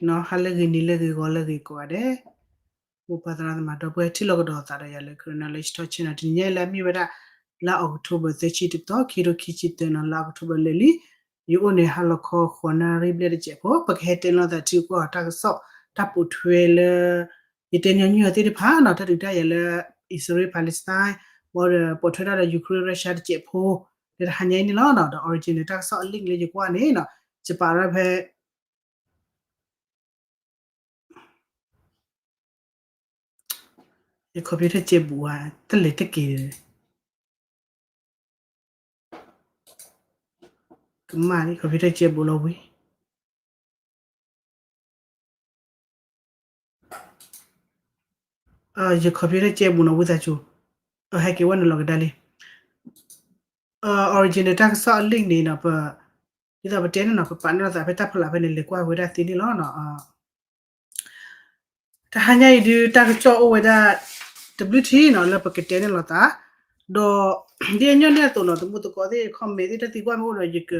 ဟါလၢအဂ့ၤ နံၤလၢအဂ့ၤ ဂီၤလၢအဂ့ၤကိးဂၤဒဲး, မိၢ်ပၢ်သရၣ်သမါ ဒီပုၢ်ဝဲၢ်ထံၣ်လိာ်ကဒီးသးဒီးယၤလၢ Karen Knowledge Talk Channel တနံၤညါအံၤလၢအမ့ၢ်ဝဲဒၣ် လါအီးကထိဘၢၣ် သၢဆံတသီ ခံထိခံဆံသၢနီၤ လါအီးကထိဘၢၣ်လၢာ်လံ. ယအိၣ်န့ၣ် ဟါလီၤခီ ဃိးနၣ်ရံၣ်ဘျဲၣ်တစဲးဖိ ပကဟဲတဲလီၤသးထံကီၢ်တၢ်ကစီၣ် တၢ်ပိာ်ထွဲလၢ ယတဲညီနုၢ်အီၤသ့ၣ်တဖၣ်နီၤ တၢ်ဒုးတၢ်ယၤလၢ အံၣ်စရ့လး Palestine ဘၣ်ဒီးပိာ်ထွဲတၢ်ဒီး Ukraine Russia တစဲးဖိ လၢတဟါညါအံၤန့ၣ်လီၤ. ဒီး original တၢ်ကစီၣ်အ link လၢယကွၢ်န့ၣ်နီၤ ယပာ်ထီၣ်ဖဲ ယ computer ကဲဘူးဧါ တလဲၤတက့ၤ ကမၣ်လံ computer ကဲဘူးလီၤဝံၤ ယ computer ကဲဘူးနီၤ ဝံသးစူၤ ဟဲက့ၤဝဲနုာ်လီၤကဒါလံ original တၢ်ကစီၣ်အ link န့ၣ်နီၤ ပ ဒ်သိးပတဲန့ၣ်နီၤ ပပာ်န့ၢ်လိာ်သးဖဲတၢ်ဖီလာ်ဖဲန့ၣ် လဲၤကွၢ်ဝဲဒၣ်သ့န့ၣ်လီၤ. တဟါညါအံၤဒုး တၢ်ကစီၣ်အိၣ်ဝဲဒၣ် တဘျုးထံၣ်နီၤ လၢပကတဲန့ၣ်လိာ်သး ဒီး ဒ်အညီန့ၣ်အသိးနီၤ သမူသကိးသ့ၣ် comment သ့ၣ်တၢ်သံကွၢ်မ့ၢ်အိၣ်ဒီး ယက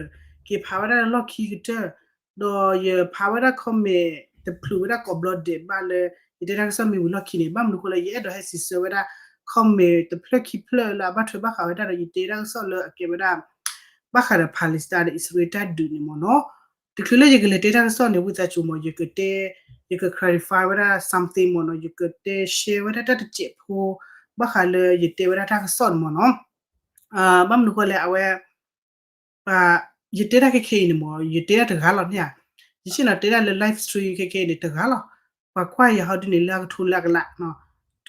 က့ၤဖးဝဲဒၣ်လၢလီၢ်ခံကတၢၢ် ဒီးယဖးဝဲဒၣ် comment တဖျိးဝဲဒၣ်ကိးဘျီဒဲးဘၣ်လၢ ယတဲတၢ်ကစီၣ်မ့ၢ်ဝံၤလီၢ်ခံန့ၣ် ဘၣ်မနုၤဃိလၢ ယအဲၣ်ဒိးဟဲစံးဆၢဝဲဒၣ် comment တဖျၢၣ်ခံဖျၢၣ်လၢအဘၣ်ထွဲဘၣ်ဃးဝဲဒၣ်ဒီး ယတဲတၢ်ကစီၣ်လၢအကဲဝဲဒၣ် ဘၣ်ဃးဒီး Palestine ဒီးအံၣ်စရ့လးတၢ်ဒုးန့ၣ်မ့ၢ်နီၤ တချုးလၢယကလဲၤတဲတၢ်ကစီၣ်န့ၣ် ဝံသးစူၤမ့ၢ် ယကတဲ ယက clarify ဝဲဒၣ် something မ့ၢ်နီၤ ယကတဲ share ဝဲဒၣ်တၢ်တစဲးဖိ ဘၣ်ဃးလၢယတဲဝဲဒၣ်တၢ်ကစီၣ်န့ၣ်မ့ၢ်နီၤ ဘၣ်မနုၤဃိလဲၣ် အဝဲ ယတဲတၢ်ခဲခဲအံၤန့ၣ်မ့ၢ် ယတဲဒၣ်တဂၤလီၤမ့ၢ်ဧါ, ယဆ့ၣ်နီၤတဲဒၣ်လၢ live stream ခဲခဲအံၤန့ၣ် တဂၤလီၤ. ပှၤကွၢ်ယၤဟီဒုန့ၣ် လၢအကထိလၢအကလး,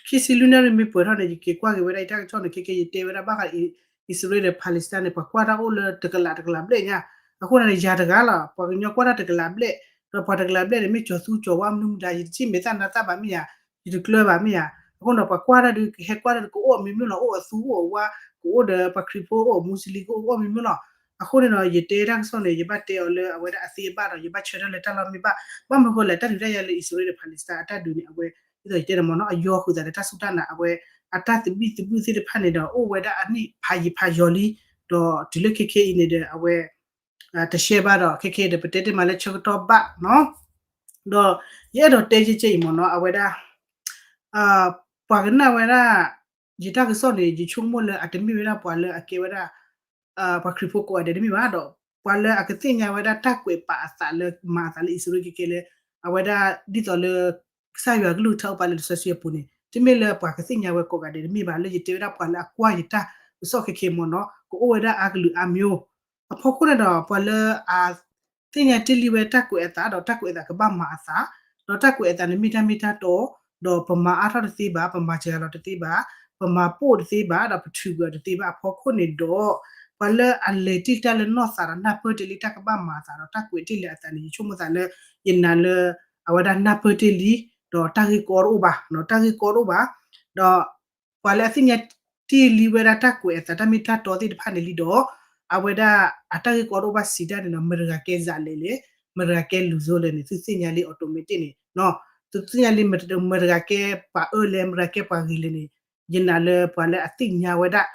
ခံဆံလွံၢ်နၣ်ရံၣ်မ့ၢ်ပှဲၤထီၣ်န့ၣ် ယက့ၤကွၢ်က့ၤဝဲဒၣ်ယတၢ်ကစီၣ်န့ၣ် ခဲခဲယတဲဝဲဒၣ်ဘၣ်ဃး အံၣ်စရ့လးဒီး Palestine န့ၣ် ပှၤကွၢ်တၢ်အိၣ်လၢတကလးတကလးဘျဲၣ်ညါ, အဃိန့ၣ် ယၤတဂၤလီၤ ပှၤကညီကွၢ်တၢ်တကလးဘျဲၣ်, ဒီးပှၤတကလးဘျဲၣ်န့ၣ် မ့ၢ်ကၠီၤသူကၠီၤဝါမနုၤမတၤ ယတထံၣ်မဲာ်သၣ်နါသၣ်ဘၣ်မ့ၢ်ဧါ, ယတကျၢၤဘၣ်မ့ၢ်ဧါ, အဃိန့ၣ် ပှၤကွၢ်တၢ်ဒုး ကဟဲကွၢ်တၢ်ဒုး ကအိၣ်အမံၤမံၤလီၤ, အိၣ်အသူအိၣ်အဝါ, ကအိၣ်ဒီးပှၤခရံာ်ဖိအိၣ် မူစလ့ၣ်ကအိၣ် ကအိၣ်မံၤမံၤလီၤ. အဃိန့ၣ်ဒီး ယတဲတၢ်ကစီၣ်န့ၣ် ယဘၣ်တဲအီၤလၢအဝဲဒၣ်အသ့အဘၣ်ဒီး ယဘၣ်ဆၢထၢၣ်လၢတၢ်လီၢ်မ့ၢ်ဘၣ်, ဘၣ်မနုၤဃိလဲၣ် တၢ်ဒုးတၢ်ယၤလၢအံၣ်စရ့လးဒီး Palestine အတၢ်ဒုးန့ၣ် အဝဲ ဒ်သိးယတဲန့ၣ်မ့ၢ်နီၤ အယီၤဃုာ်သးဒီးတၢ်စူၢ်တၢ်နာ် အဝဲ အတၢ်သဘံၣ်သဘုၣ်သ့ၣ်တဖၣ်န့ၣ်ဒီး အိၣ်ဝဲဒၣ်အနံၣ်ဖးယံာ်ဖးယီၤလံ, ဒီးတုၤလၢခဲခဲအံၤန့ၣ်ဒီး အဝဲ တရှဲဘၣ်ဒီး ခဲခဲဒီး ပတဲတ့ၢ်မးလၢဆၢကတီၢ်ဘၣ်နီၤ, ဒီးယအဲၣ်ဒိးတဲကဲကဲအံၤမ့ၢ်နီၤ အဝဲဒၣ် ပှၤကနၣ်ဝဲဒၣ် ယတၢ်ကစီၣ်န့ၣ် ယဆိကမိၣ်လၢအတမ့ၢ်ဝဲဒၣ်ပှၤလၢအကဲဝဲဒၣ် ပှၤခရံာ်ဖိကိးဂၤဒဲးတမ့ၢ်ဘၣ်ဒီး ပှၤလၢအကသ့ၣ်ညါဝဲဒၣ်တၢ်ကွဲးပာ်အသးလၢမၤအသးလၢအံၣ်စရ့လးခဲခဲလၢ အဝဲဒၣ်ဒ်သိးလၢ ကစၢ်ယွၤကလုၢ်ကထါအိၣ်ပာ်လၢလံာ်စီဆှံအပူၤန့ၣ် တမ့ၢ်လၢပှၤကသ့ၣ်ညါဝဲကိးဂၤဒဲးတမ့ၢ်ဘၣ် လၢယတဲဝဲဒၣ်ပှၤလၢအကွၢ်ယတၢ်ကစီၣ်ခဲခဲမ့ၢ်နီၤ ကအိၣ်ဝဲဒၣ်အါကလုာ်အါမျိုး, အဖီခိၣ်န့ၣ်ဒီး ပှၤလၢအ သ့ၣ်ညါတ့ၢ်လံဝဲတၢ်ကွဲးအသး ဒီးတၢ်ကွဲးအသးကဘၣ်မၤအသး, ဒီးတၢ်ကွဲးအသးန့ၣ်မ့ၢ်တၢ်မ့ၢ်တၢ်တီ, ဒီးပမၤအါထီၣ်တသ့ဘၣ်, ပမၤစှၤလီၤတသ့ဘၣ်, ပမၤပိၢ်တသ့ဘၣ်, ဒီးပထုးကွံာ်အီၤတသ့ဘၣ်အဖီခိၣ်န့ၣ်ဒီး ပှၤလၢအလဲၤတ့ၢ်တၢ်လၢနီၢ်သးဒီးနၢ်ပၢၢ်တ့ၢ်လံတၢ်ကဘၣ်မၤအသးဒီးတၢ်ကွဲးတ့ၢ်လံအသးန့ၣ် ယဆိကမိၣ်သးလၢ ယနာ်လၢ အဝဲဒၣ်နၢ်ပၢၢ်တ့ၢ်လံ, ဒီးတၢ်ဂ့ၢ်ကီတအိၣ်ဘၣ်, တၢ်ဂ့ၢ်ကီတအိၣ်ဘၣ်, ဒီး ပှၤလၢအသ့ၣ်ညါတ့ၢ်လံဝဲဒၣ်တၢ်ကွဲးအသးတၢ်မ့ၢ်တၢ်တီသ့ၣ်တဖၣ်န့ၣ်လံဒီး အဝဲဒၣ်အတၢ်ဂ့ၢ်ကီတအိၣ်ဘၣ်စံးတၢ်န့ၣ်ဒီး မတၤဂၤကဲစးလဲၣ်လဲၣ်, မတၤဂၤကဲလူၤစိလဲၣ်န့ၣ် သုသ့ၣ်ညါလံ automatic န့ၣ်, သုသ့ၣ်ညါလံ မတၤဂၤကဲပှၤအၢလဲၣ် မတၤဂၤကဲပှၤဂ့ၤလဲၣ်န့ၣ်, ယနာ်လၢပှၤလၢအသ့ၣ်ညါဝဲဒၣ်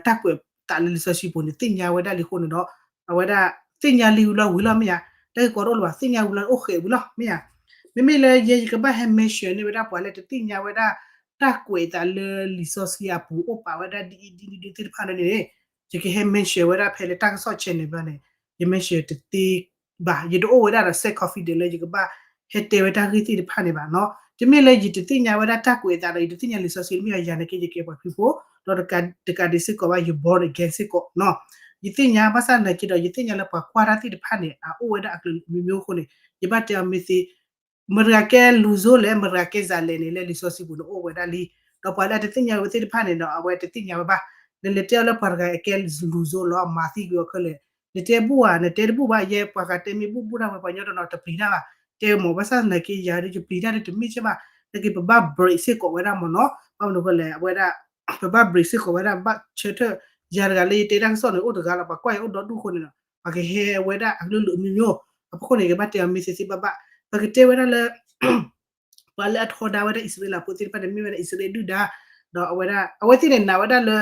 တၢ်ကွဲးအသးလၢလံာ်စီဆှံပူၤန့ၣ် သ့ၣ်ညါဝဲဒၣ်လံအဃိန့ၣ်ဒီး အဝဲဒၣ်သ့ၣ်ညါလံဝံၤလီၤဝံၤလီၤမ့ၢ်ဧါ, တၢ်ဂ့ၢ်ကီတအိၣ်လၢၤဘၣ် သ့ၣ်ညါဝံၤလီၤအိၣ်ဃဲးဝံၤလီၤမ့ၢ်ဧါ, မ့မ့ၢ်လၢယဲယကဘၣ်ဟဲ mention န့ၢ်ဝဲဒၣ်ပှၤလၢတသ့ၣ်ညါဝဲဒၣ် တၢ်ကွဲးအသးလၢလံာ်စီဆှံအပူၤအိၣ်ပာ်ဝဲဒၣ်ဒ်အံၤဒ်နုၤဒ်သ့ၣ်တဖၣ်န့ၣ်န့ၣ် ယကဟဲ mention ဝဲဒၣ်ဖဲလၢတၢ်ကစီၣ် channel ဘျီန့ၣ် ယ mention တသ့ဘၣ်, ယတအိၣ်ဝဲဒၣ်ဒီး self confident လၢယကဘၣ်ဟဲတဲဝဲတၢ်ဂ့ၢ်သ့ၣ်တဖၣ်န့ၣ်ဘၣ်နီၤ, တမ့ၢ်လၢယတသ့ၣ်ညါဝဲဒၣ်တၢ်ကွဲးအသးဒီး ယတသ့ၣ်ညါလံာ်စီဆှံတမ့ၢ်ဘၣ် ယၤန့ၣ်က့ ယကဲပှၤခရံာ်ဖိ, ဒီးတကးဒံးစ့ၢ်ကီးဘၣ် ယ born again စ့ၢ်ကီးနီၤ, ယသ့ၣ်ညါဘၣ်ဆၣ်သနာ်က့ဒီး ယသ့ၣ်ညါလၢပှၤကွၢ်တၢ်သ့ၣ်တဖၣ်န့ၣ် အအိၣ်ဝဲဒၣ်အကလုာ်မံၤမံၤအဃိန့ၣ် ယဘၣ်တဲအီၤမ့ၢ်သ့ မတၤဂၤကဲလူၤစိလဲၣ် မတၤဂၤကဲစးလဲၣ်န့ၣ် လၢလံာ်စီဆှံပူၤန့ၣ်အိၣ်ဝဲဒၣ်လံ, ဒီးပှၤလၢအတသ့ၣ်ညါဝဲသ့ၣ်တဖၣ်န့ၣ်ဒီး အဝဲတသ့ၣ်ညါဝဲဘၣ်, နလဲၤတဲအီၤလၢပှၤတဂၤအကဲလူၤစိလီၤ မၤသံကွံာ်အီၤခဲလၢာ်, နတဲဘူၣ်ဧါ နတဲတဘူၣ်ဘၣ် ယဲပှၤဂၤတဲမ့ၢ်ဘူၣ်ဘူၣ်တၢ်ဝဲ ပှၤကညီတနီၤတပျံၤတၢ်ဘၣ်, တဲမ့ၢ်ဘၣ်ဆၣ်သနာ်က့ ယၤဒ်ယပျံၤတၢ်ဒ်တမ့ၢ်ကဲဘၣ်, နာ်က့ပဘၣ် break စ့ၢ်ကီးဝဲဒၣ်မ့ၢ်နီၤ, ဘၣ်မနုၤဃိလဲၣ် အဝဲဒၣ် ပဘၣ် break စ့ၢ်ကီးဝဲဒၣ် ဘၣ်ဆၢထၢၣ်, ယၤတဂၤလၢယတဲတၢ်ကစီၣ်န့ၣ် အိၣ်တဂၤလီၤ ပှၤကွၢ်ယၤအိၣ်ဒီဒူၣ်အဃိန့ၣ်ဒီး ပှၤကဟဲဝဲဒၣ်အကလုာ်လုာ်မံၤမံၤ, အဖီခိၣ်န့ၣ် ကဘၣ်တဲအီၤမ့ၢ်သ့သ့ဘၣ်ဘၣ်, ပကတဲဝဲဒၣ်လၢ ပှၤလၢအထီဒါဝဲဒၣ်အံၣ်စရ့လးဖိသ့ၣ်တဖၣ်န့ၣ် မ့ၢ်ဝဲဒၣ်အံၣ်စရ့လးဒုၣ်ဒါ, ဒီးအဝဲဒၣ် အဝဲသ့ၣ်န့ၣ်နာ်ဝဲဒၣ်လၢ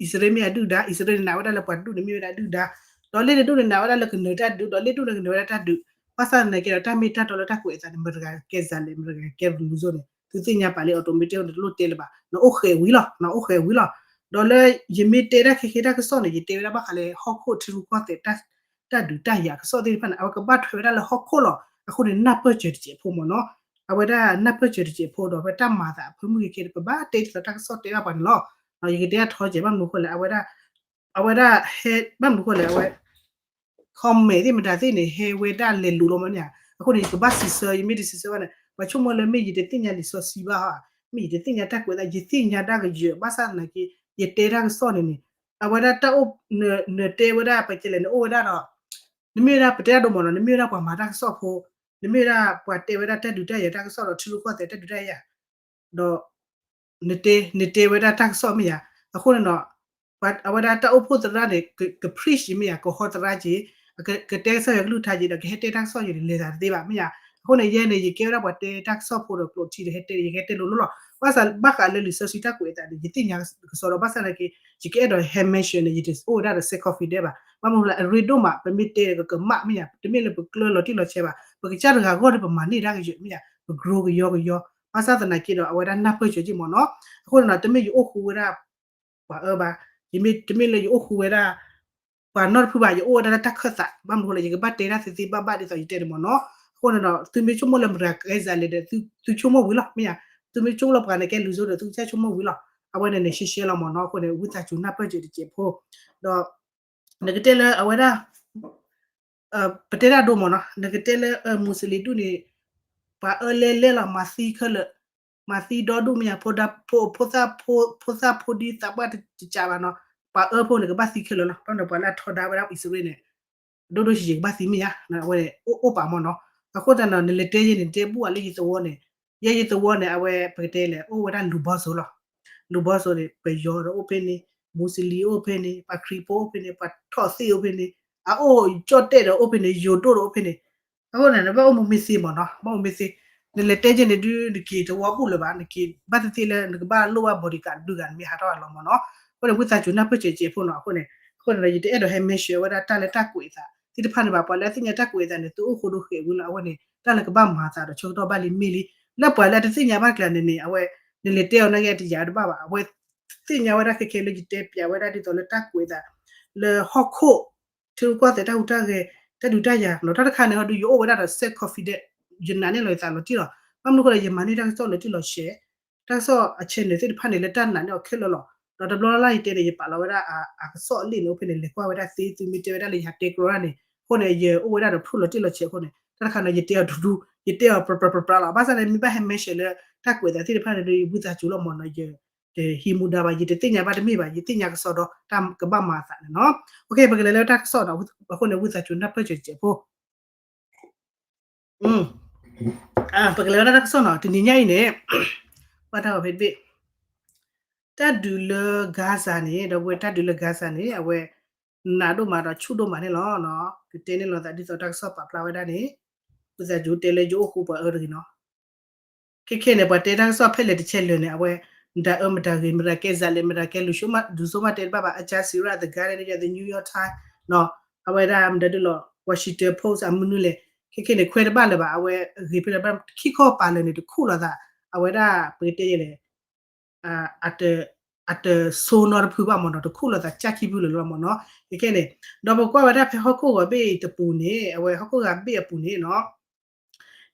အံၣ်စရ့လးမ့ၢ်အဒုၣ်ဒါ, အံၣ်စရ့လးန့ၣ်နာ်ဝဲဒၣ်လၢပှၤတဒူၣ်န့ၣ်မ့ၢ်ဝဲဒၣ်ဒုၣ်ဒါ, ဒီးလ့ၣ်တဒူၣ်န့ၣ်နာ်ဝဲဒၣ်လၢကနၢၤတၢ်ဒုး, ဒီးလ့ၣ်တဒူၣ်န့ၣ်ကနၢၤဝဲဒၣ်တၢ်ဒုး, ဘၣ်ဆၣ်သနာ်က့ဒီး တၢ်မ့ၢ်တၢ်တီလၢတၢ်ကွဲးအသးန့ၣ် မတၤတဂၤကဲစးလဲၣ် မတၤတဂၤကဲလူၤစိန့ၣ် သုသ့ၣ်ညါပာ်လံ automatic န့ၣ် တလိၣ်တဲလၢၤဘၣ်, နအိၣ်ဃဲးဝံၤလီၤ, နအိၣ်ဃဲးဝံၤလီၤ. ဒီးလၢယမ့ၢ်တဲဒၣ်ခဲခဲတၢ်ကစီၣ်န့ၣ် ယတဲဝဲဒၣ်ဘၣ်ဃးလၢဟီၣ်ခိၣ်ထံရူၢ်ကီၢ်သဲး တၢ်ဒုးတၢ်ယၤကစီၣ်သ့ၣ်တဖၣ်န့ၣ် အဝဲကဘၣ်ထွဲဝဲဒၣ်လၢဟီၣ်ခိၣ်လီၤ. အဃိန့ၣ် နၢ်ပၢၢ်စၢၤတစဲးဖိမ့ၢ်နီၤ, အဝဲဒၣ်နၢ်ပၢၢ်စၢၤတစဲးဖိဒီး အဝဲတၢ်မၤသးအဖၢမုၢ်ခဲခဲန့ၣ် ပဘၣ်တဲဒ်သိးတၢ်ကစီၣ်တဲဘၣ်ပှၤန့ၣ်လီၤ. ယကတဲအထီစဲး ဘၣ်မနုၤအဃိလဲၣ် အဝဲဒၣ် အဝဲဒၣ်ဟဲ ဘၣ်မနုၤအဃိလဲၣ် အဝဲ comment သ့ၣ်မတၤသ့ၣ်န့ၣ် ဟဲဝဲဒၣ်လဲၤလိၤလီၤမ့ၢ်ဧါ. အဃိန့ၣ် ယကဘၣ်စံးဆၢ ယမ့ၢ်တစံးဆၢဘၣ်န့ၣ် ပှၤဆိကမိၣ်လၢမ့ၢ်ယတသ့ၣ်ညါလံာ်စီဆှံဘၣ်ဧါ, မ့ၢ်ယတသ့ၣ်ညါတၢ်ကွဲးသး ယသ့ၣ်ညါတၢ်ကယၢၤ ဘၣ်ဆၣ်သနာ်က့ ယတဲတၢ်ကစီၣ်န့ၣ်န့ၣ် အဝဲဒၣ်တၢ်အိၣ် နတဲဝဲဒၣ် ပကလဲၣ် နအိၣ်ဝဲဒၣ်ဒီး နမ့ၢ်ဝဲဒၣ်ပတဲတၢ်ဒိၣ်မးနီၤ နမ့ၢ်ဝဲဒၣ်ပှၤမၤတၢ်ကစီၣ်ဖိ, နမ့ၢ်ဝဲဒၣ်ပှၤတဲဝဲဒၣ်တၢ်ဒုးတၢ်ယၤတၢ်ကစီၣ်ဒီးထံရူၢ်ကီၢ်သဲးတၢ်ဒုးတၢ်ယၤ ဒီး နတဲ နတဲဝဲဒၣ်တၢ်ကစီၣ်မ့ၢ်ဧါ. အဃိန့ၣ်ဒီး အဝဲဒၣ်တၢ်အိၣ်ဖှိၣ်သရၣ်န့ၣ် က preach မ့ၢ်ဧါ, ကဟီသရၣ်က့ၤ, ကတဲကစၢ်ယွၤကလုၢ်ကထါက့ၤဒီး ကဟဲတဲတၢ်ကစီၣ်ယဲန့ၣ် လဲၤသးတသ့ဘၣ်မ့ၢ်ဧါ. အဃိန့ၣ် ယဲန့ၣ် ယကဲဝဲဒၣ်ပှၤတဲတၢ်ကစီၣ်ဖိဒီးကျိးထံဒီး ဟဲတဲ ယကဟဲတဲလိၤလိၤလီၤ. ဘၣ်ဆၣ်ဘၣ်ဃးလၢလံာ်စီဆှံတၢ်ကွဲးအသးန့ၣ် ယသ့ၣ်ညါကစီဒီး ဘၣ်ဆၣ်သနာ်က့ ယကအဲၣ်ဒိးဟဲ mention န့ၣ် ယတအိၣ်ဝဲဒၣ်ဒီး self confident ဘၣ်. ဘၣ်မနုၤလဲၣ် အရ့ဒိၣ်မး ပမ့ၢ်တဲကကမၣ်မ့ၢ်ဧါ, တမ့ၢ်လၢပကျၢၢ်လီၤတံၢ်လီၤဆဲးဘၣ်, ပကစၢ်တဂၤဂီၢ်ဒီးပမၤန့ၢ်တၢ်ကယၢၤမ့ၢ်ဧါ, ပ grow ကယီကယီ. ဘၣ်ဆၣ်သနာ်က့ဒီး အဝဲဒၣ်နၢ်ပၢၢ်စၢၤက့ၤမ့ၢ်နီၤ. အဃိန့ၣ်ဒီး တမ့ၢ်ယအိၣ်ဃူဝဲဒၣ် ပှၤအၢဘၣ်, ယမ့ၢ် တမ့ၢ်လၢယအိၣ်ဃူဝဲဒၣ် ပှၤနီတဖုဘၣ်, ယအိၣ်ဝဲဒၣ်လၢတၢ်ခၢၣ်သး, ဘၣ်မနုၤအဃိလဲၣ် ယကဘၣ်တဲတၢ်သ့သ့ဘၣ်ဘၣ်ဒ်သိးယတဲန့ၣ်မ့ၢ်နီၤ. အဃိန့ၣ်ဒီး သုမ့ၢ်ဆိကမိၣ်လၢမတၤကဲစးလဲၣ်ဒီး သုဆိကမိၣ်ဝံၤလီၤ မ့ၢ်ဧါ, သုမ့ၢ်ဆိကမိၣ်လၢပှၤန့ၣ်ကဲလူၤစိဒီး သုကစၢ်ဆိကမိၣ်ဝံၤလီၤ. အဝဲန့ၣ်န့ၣ် ရှဲရှဲလီၤမ့ၢ်နီၤ. အဃိန့ၣ် ဝံသးစူၤနၢ်ပၢၢ်စၢၤတစဲးဖိ, ဒီး နကတဲလၢအဝဲဒၣ် ပတဲတၢ်ဒိၣ်မ့ၢ်နီၤ, နကတဲလၢ Muslim ဒူၣ်န့ၣ် ပှၤအၢလဲလဲလီၤ မၤသံခဲလၢာ်, မၤသံဒီဒူၣ်မ့ၢ်ဧါ, ဖိသၣ်ဖိ ဖိသၣ်ဖိဒံသးပှၢ်တကးဘၣ်နီၤ, ပှၤအၢဖိန့ၣ် ကဘၣ်သံခဲလၢာ်လီၤ. ဘၣ်မနုၤပှၤလၢအထီဒါဝဲဒၣ်အံၣ်စရ့လးန့ၣ် ဒိၣ်ဒိၣ်ဆံးဆံးကဘၣ်သံမ့ၢ်ဧါ, အဝဲအိၣ်အိၣ်ပာ်မ့ၢ်နီၤ. အဃိသတးဒီး နလဲၤတဲယဲန့ၣ် တဲဘူၣ်အီၤလၢယသဝီန့ၣ်, ယဲယသဝီန့ၣ် အဝဲပကတဲလဲၣ် အိၣ်ဝဲဒၣ်လူၤဘီစိၤလီၤ. လူၤဘီစိၤန့ၣ် ပယီၤဒီးအိၣ်ဖဲန့ၣ်, Muslim အိၣ်ဖဲန့ၣ်, ပှၤခရံာ်ဖိအိၣ်ဖဲန့ၣ်, ပှၤထီၣ်သ့ၣ်အိၣ်ဖဲန့ၣ်, အအိၣ်ကၠီၣ်တဲၣ်ဒီးအိၣ်ဖဲန့ၣ်, ယိၤဒိၣ်ဒီးအိၣ်ဖဲန့ၣ်. အဃိန့ၣ် ဘၣ်အိၣ်မူမ့ၢ်သ့မ့ၢ်နီၤ, ဘၣ်အိၣ်မူမ့ၢ်သ့. နလဲၤတဲယဲန့ၣ်ဒုး နက့ၤတဝီဘူၣ်လၢၤဘၣ်, နက့ၤဘၣ်သ့ၣ်သ့ၣ်လၢ နကဘၣ်လိၣ်ဘၣ် bodyguard တဒုဂၤ နမ့ၢ်ဟးထီၣ်အလီၢ်မ့ၢ်နီၤ. အဃိန့ၣ် ဝံသးစူၤနၢ်ပၢၢ်စၢၤစဲးဖိနီၤ. အဃိန့ၣ်, အဃိန့ၣ်ဒီး ယတအဲၣ်ဒိးဟဲ mention ဝဲဒၣ်တၢ်လၢတၢ်ကွဲးအသးသ့ၣ်တဖၣ်န့ၣ်ဘၣ်. ပှၤလၢအသ့ၣ်ညါတၢ်ကွဲးအသးန့ၣ် သုအိၣ်ဃိဒိဃဲးဝံၤလီၤ. အဝဲန့ၣ် တၢ်လၢကဘၣ်မၤသးဒီးဆၢကတီၢ်ဘၣ်လံမ့ၢ်လံ. လၢပှၤလၢအတသ့ၣ်ညါဘၣ်ကျါန့ၣ်န့ၣ် အဝဲ နလဲၤတဲအီၤနာ်က့တယာ်တဘၣ်ဘၣ်. အဝဲသ့ၣ်ညါဝဲဒၣ်ခဲခဲလၢ ယတဲပျးဝဲဒၣ်ဒ်သိးလၢတၢ်ကွဲးအသး လၢဟီၣ်ခိၣ် ထံရူၢ်ကီၢ်သဲးတၢ်ဟူးတၢ်ဂဲၤ တၢ်ဒုးတၢ်ယၤနီၤ. တၢ်တခါန့ၣ်ဟီဒုး ယအိၣ်ဝဲဒၣ်ဒီး self confident, ယနာ်န့ၢ်လီၤယသးလီၤတံၢ်လီၤ. ဘၣ်မနုၤအဃိလဲၣ် ယမၤန့ၢ်တၢ်ကစီၣ်လီၤတံၢ်လီၤဆဲး, တၢ်ကစီၣ်အ channel သ့ၣ်တဖၣ်န့ၣ် လၢတၢ်နာ်န့ၢ်အီၤခဲလၢာ်လီၤ. ဒီးတဘျီလၢ်လၢ်ယတဲန့ၣ် ယပာ်လီၤဝဲဒၣ်အကစီၣ်အလံာ်န့ၣ် အိၣ်ဖဲန့ၣ် လဲၤကွၢ်ဝဲဒၣ်သ့ သုမ့ၢ်တဲဝဲဒၣ်လၢယဟးတဲကျိၤတၢ်န့ၣ်. အဃိန့ၣ် ယအိၣ်ဝဲဒၣ်ဒီးဖျိလီၤတံၢ်လီၤဆဲးအဃိန့ၣ် တၢ်တခါန့ၣ် ယတဲအီၤဒူဒူ, ယတဲအီၤပြပြပြပြလီၤ. ဘၣ်ဆၣ်န့ၣ် မ့ၢ်ဘၣ်ဟဲ mention လၢတၢ်ကွဲးသးသ့ၣ်တဖၣ်န့ၣ်ဒီး ယဝံသးစူၤလီၤမ့ၢ်နီၤ. ယတဟံးမူဒါဘၣ်, ယတသ့ၣ်ညါဘၣ်တမ့ၢ်ဘၣ်, ယသ့ၣ်ညါကစီဒီး တၢ်ကဘၣ်မၤအသးန့ၣ်နီၤ. ပကလဲၤလၢတၢ်ကစီၣ်နီၤ. အဃိန့ၣ် ဝံသးစူၤနၢ်ပၢၢ်စၢၤစဲးဖိ ပကလဲၤဝဲဒၣ်တၢ်ကစီၣ်နီၤ. တနံၤညါအံၤန့ၣ် ဘၣ်တၢ်ဂီၤဖဲတဘ့ၣ် တၢ်ဒုးလၢ Gaza န့ၣ် ဒီပုၢ်ဝဲၢ် တၢ်ဒုးလၢ Gaza န့ၣ် အဝဲ နးဒိၣ်မးဒီးဆူၣ်ဒိၣ်မးန့ၣ်လီၤ. ကတဲန့ၢ်လိာ်သးဒ်သိးတၢ်ကစီၣ်ပာ်ဖျါဝဲဒၣ်န့ၣ် ဝံသးစူၤတဲလၢယအိၣ်ဃူပှၤအၢတဂ့ၤနီၤ. ခဲခဲန့ၣ် ပှၤတဲတၢ်ကစီၣ်ဖဲလဲၣ်တဆဲးလဲၣ်န့ၣ် အဝဲ မတၤအၢမတၤဂ့ၤ မတၤကဲစးလဲၣ် မတၤကဲလူၤစိမး ဒုးစိမးတဲတဘၣ်ဘၣ်. Al Jazeera, The Guardian, The New York Times နီၤ, အဝဲဒၣ်မတၤဒုးလီၤ Washington Post အမနုၤလဲၣ်, ခဲခဲန့ၣ် ခွဲးတဘၣ်လၢၤဘၣ်. အဝဲအဂ့ၤဖဲလဲၣ်ဘၣ် ခံခီပာ်လၢာ်န့ၣ် တခူၣ်လိာ်သး အဝဲဒၣ် ပကတဲယဲလဲၣ် အတ အတဆိနီတဖုဘၣ်မ့ၢ်နီၤ, တခူၣ်လိာ်သးကၢ်ခံဖုလၢာ်လီၤမ့ၢ်နီၤ. ခဲခဲန့ၣ် ဒီးပကွၢ်ဝဲဒၣ်ဖဲဟီၣ်ခိၣ်ဂီၤဘ့ၣ်တပူၤန့ၣ် အဝဲဟီၣ်ခိၣ်ဂီၤဘ့ၣ်အပူၤန့ၣ်နီၤ,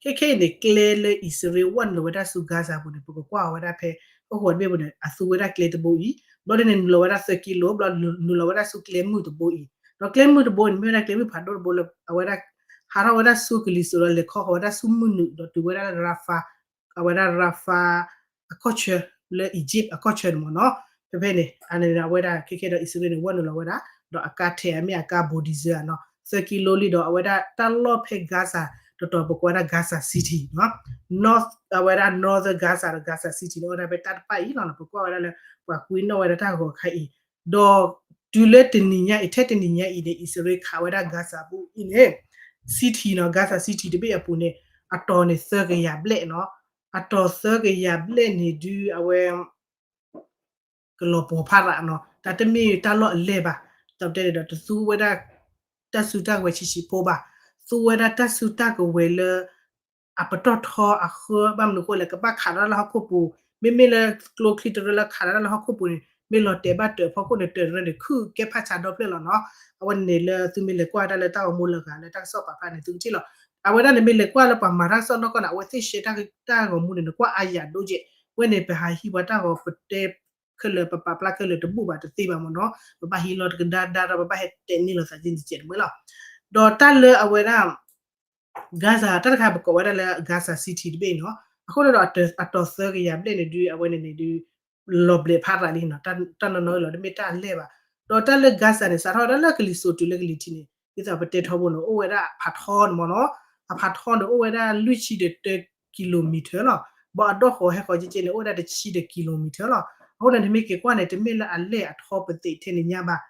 ခဲခဲအံၤန့ၣ် ကျဲလၢအံၣ်စရ့လးဝဲနုာ်လီၤဝဲဒၣ်ဆူ Gaza ပူၤန့ၣ် ပကကွၢ်ဝဲဒၣ်ဖဲ ဟီၣ်ခိၣ်ဂီၤဘ့ၣ်ပူၤန့ၣ် အသူဝဲဒၣ်ကျဲတဘိအံၤ, ဘျီဒ်န့ၣ် နုာ်လီၤဝဲဒၣ်သၢကံလိ ဘျီနုာ်လီၤဝဲဒၣ်ဆူကျဲမုၢ်တဘိအံၤ, ဒီးကျဲမုၢ်တဘိန့ၣ် မ့ၢ်ဝဲဒၣ်ကျဲမုၢ်ဖးဒိၣ်တဘိလၢ အဝဲဒၣ် ဟးထီၣ်ဝဲဒၣ်ဆူကလံၤစိးဒီးလဲၤခီဃီၤဝဲဒၣ်ဆူမုၢ်နုာ်ဒီးတုၤဝဲဒၣ်လၢ Rafah အဝဲဒၣ် Rafah အခီၣ်ဆၢ လၢ Egypt အခီၣ်ဆၢန့ၣ်မ့ၢ်နီၤ. ဖဲဖဲန့ၣ် အန့ၣ်အဝဲဒၣ်ခဲခဲဒီး အံၣ်စရ့လးန့ၣ် ဝဲနုာ်လီၤဝဲဒၣ် ဒီးအကါထဲအမ့ၢ်အကါ bulldozer နီၤ သၢကံလိလံဒီး အဝဲဒၣ်တၢ်လီၢ်ဖဲ Gaza တတီၤပကွၢ်ဝဲဒၣ် Gaza City နီၤ North အဝဲဒၣ် Northern Gaza ဒီး Gaza City န့ၣ် အိၣ်ဝဲဒၣ်ဖဲတၢ်တဖၣ်အံၤလီၤနီၤ. ပကွၢ်ဝဲဒၣ်လၢ ပှၤကွံနီၣ်ဝဲဒၣ်တၢ်ဂီၤခါအံၤ ဒီးတုၤလၢတနံၤညါအံၤ ထဲတနံၤညါအံၤန့ၣ် အံၣ်စရ့လးခးဝဲဒၣ် Gaza ပူၤအံၤန့ၣ် city နီၤ Gaza City တဘ့ၣ်အပူၤန့ၣ် အတီၤန့ၣ်သၢကယၤဘျဲၣ်နီၤ. အတီၤသၢကယၤဘျဲၣ်န့ၣ်ဒုး အဝဲ ကလီၤပှီၤဖးရးနီၤ တၢ်တမ့ၢ်တၢ်လီၢ်အလဲၢ်ဘၣ်. တၢ်တဲန့ၣ်ဒီးတသူဝဲဒၣ် တၢ်စုတၢ်ဝဲၤဆံးဆံးဖိဘၣ်. သ သူဝဲဒၣ်တၢ်စုတၢ်ကဝဲၤလၢ အပတီၢ်ထီအဃၢ ဘၣ်မနုၤအဃိလဲၣ် ကဘၣ်ခးတၢ်လၢဟီၣ်ခိၣ်ပူၤ, မ့မ့ၢ်လၢကျိချံတရၢလၢခးတၢ်လၢဟီၣ်ခိၣ်ပူၤန့ၣ် မ့ၢ်လီၤတဲာ်ဘၣ်တၢၢ်အဖီခိၣ်န့ၣ် တၢၢ်တရၢန့ၣ် ခုၣ်ကဲဖးဆးဒီဖျၢၣ်လီၤနီၤ. အဝဲန့ၣ်လၢသုမ့ၢ်လဲၤကွၢ်ဝဲဒၣ်လၢတၢ်ဂီၤမူလၢအဂၤလၢတၢ်ကစီၣ်ပာ်ဖျါန့ၣ် သုကထံၣ်လီၤ. အဝဲဒၣ်န့ၣ်မ့ၢ်လဲၤကွၢ်လၢပှၤမၤတၢ်ကစီၣ်နီၢ်ကီၢ်န့ၣ် အဝဲသ့ၣ်ရှဲတၢ်ဂီၤမူန့ၣ် နကွၢ်အါယၤဒိၣ်ကဲး, ဝဲန့ၣ်ပဟးဟံးပှၤတၢ်ဂီၤပတဲ ခဲလၢာ် ပပာ်ဖျါခဲလၢာ်တဘူၣ်ဘၣ်တသ့ဘၣ်မ့ၢ်နီၤ, ပဘၣ်ဟံးလီၤတကဒါဒါဒီး ပဘၣ်ဟဲတဲန့ၢ်လိာ်သးက့န့ၣ်တစဲးတမှဲလီၤ. ဒီးတၢ်လၢအဝဲဒၣ် Gaza တၢ်တခါပကိးဝဲဒၣ်လၢ Gaza City တဘ့ၣ်နီၤ, အဃိန့ၣ်ဒီး အတီၤသၢကယၤဘျဲၣ်န့ၣ်ဒုး အဝဲန့ၣ်န့ၣ်ဒုး လီၤဘျဲးဖးရၤလံနီၤ, တၢ်နီၢ်နီၢ်လီၤ တမ့ၢ်တၢ်အလဲၢ်ဘၣ်. ဒီးတၢ်လၢ Gaza န့ၣ် စးထီၣ်ဝဲဒၣ်လၢကလံၤစိးတုၤလၢကလံၤထံးန့ၣ် ဒ်သိးပတဲထီဘိန့ၣ် အိၣ်ဝဲဒၣ်အဖးထီန့ၣ်မ့ၢ်နီၤ, အဖးထီန့ၣ် အိၣ်ဝဲဒၣ်လွံၢ်ဆံဒီးတၢ kilometer လီၤ. ဘၣ်အဒီၣ်ဃီၤဟဲဃီၤက့က့န့ၣ် အိၣ်ဝဲဒၣ်တဆံဒီး kilometer လီၤ. အဃိန့ၣ် နမ့ၢ်က့ၤကွၢ်န့ၣ် တမ့ၢ်လၢအလဲၢ်အထီပသ့ၣ်ထဲန့ၣ်ညါဘၣ်,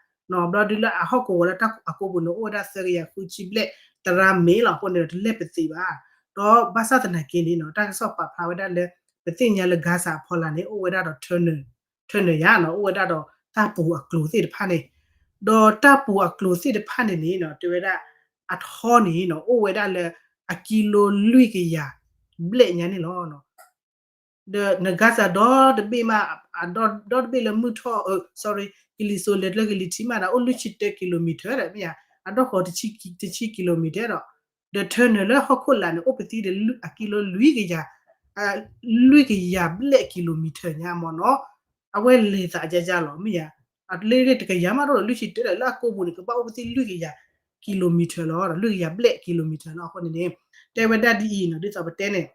ဘျီဒုးလၢအဟီၣ်ကဝီၤလၢတၢ်အကိပူၤန့ၣ် အိၣ်ဝဲဒၣ်သၢကယၤဃုဆံဘျဲၣ် တရၢမ့ၢ်လီၤ. အဃိန့ၣ်ဒီး တလဲၢ်ပသ့ၣ်ဘၣ်. ဒီးဘၣ်ဆၣ်သနာ်က့န့ၣ်နီၤ တၢ်ကစီၣ်ပာ်ဖျါဝဲဒၣ်လၢ ပသ့ၣ်ညါလၢ Gaza အဖီလာ်န့ၣ် အိၣ်ဝဲဒၣ်ဒီး tunnel ယါနီၤ, အိၣ်ဝဲဒၣ်ဒီးတၢ်ပူၤအကျိၤသ့ၣ်တဖၣ်န့ၣ်, ဒီးတၢ်ပူၤအကျိၤသ့ၣ်တဖၣ်န့ၣ်န့ၣ်နီၤ တဲဝဲဒၣ် အထီန့ၣ်နီၤ အိၣ်ဝဲဒၣ်လၢ အကံလိလွံၢ်ကယၤဘျဲၣ်ညါန့ၣ်လီၤ. ဒီးန Gaza ဒီတဘ့ၣ်မး ဒီတဘ့ၣ်လၢမုၢ်ထီၣ် sorry ကလံၤစိးလဲၤလၢကလံၤထံးမးဒီး အိၣ်လွံၢ်ဆံတၢ kilometer ဒီး မ့ၢ်ဧါ, အဒီၣ်ဃီၤတဆံ kilometer ဒီး ဒီး tunnel လၢဟီၣ်ခိၣ်လာ်န့ၣ် အိၣ်ပသံဒီးအကံလိလွံၢ်ကယၤ လွံၢ်ကယၤဘျဲၣ် kilometer ညါမ့ၢ်နီၤ, အဝဲလဲၤသးကကလီၤ မ့ၢ်ဧါ, အလၢတကယၤမးဒီးလွံၢ်ဆံတၢဒီး လၢအကိပူၤန့ၣ် ကဘၣ်အိၣ်ပသံလွံၢ်ကယၤ kilometer လီၤ, ဒီးလွံၢ်ကယၤဘျဲၣ် kilometer လီၤ. အဃိန့ၣ်န့ၣ် တဲဝဲဒၣ်ဒ်အံၤနီၤ ဒ်သိးပတဲန့ၣ်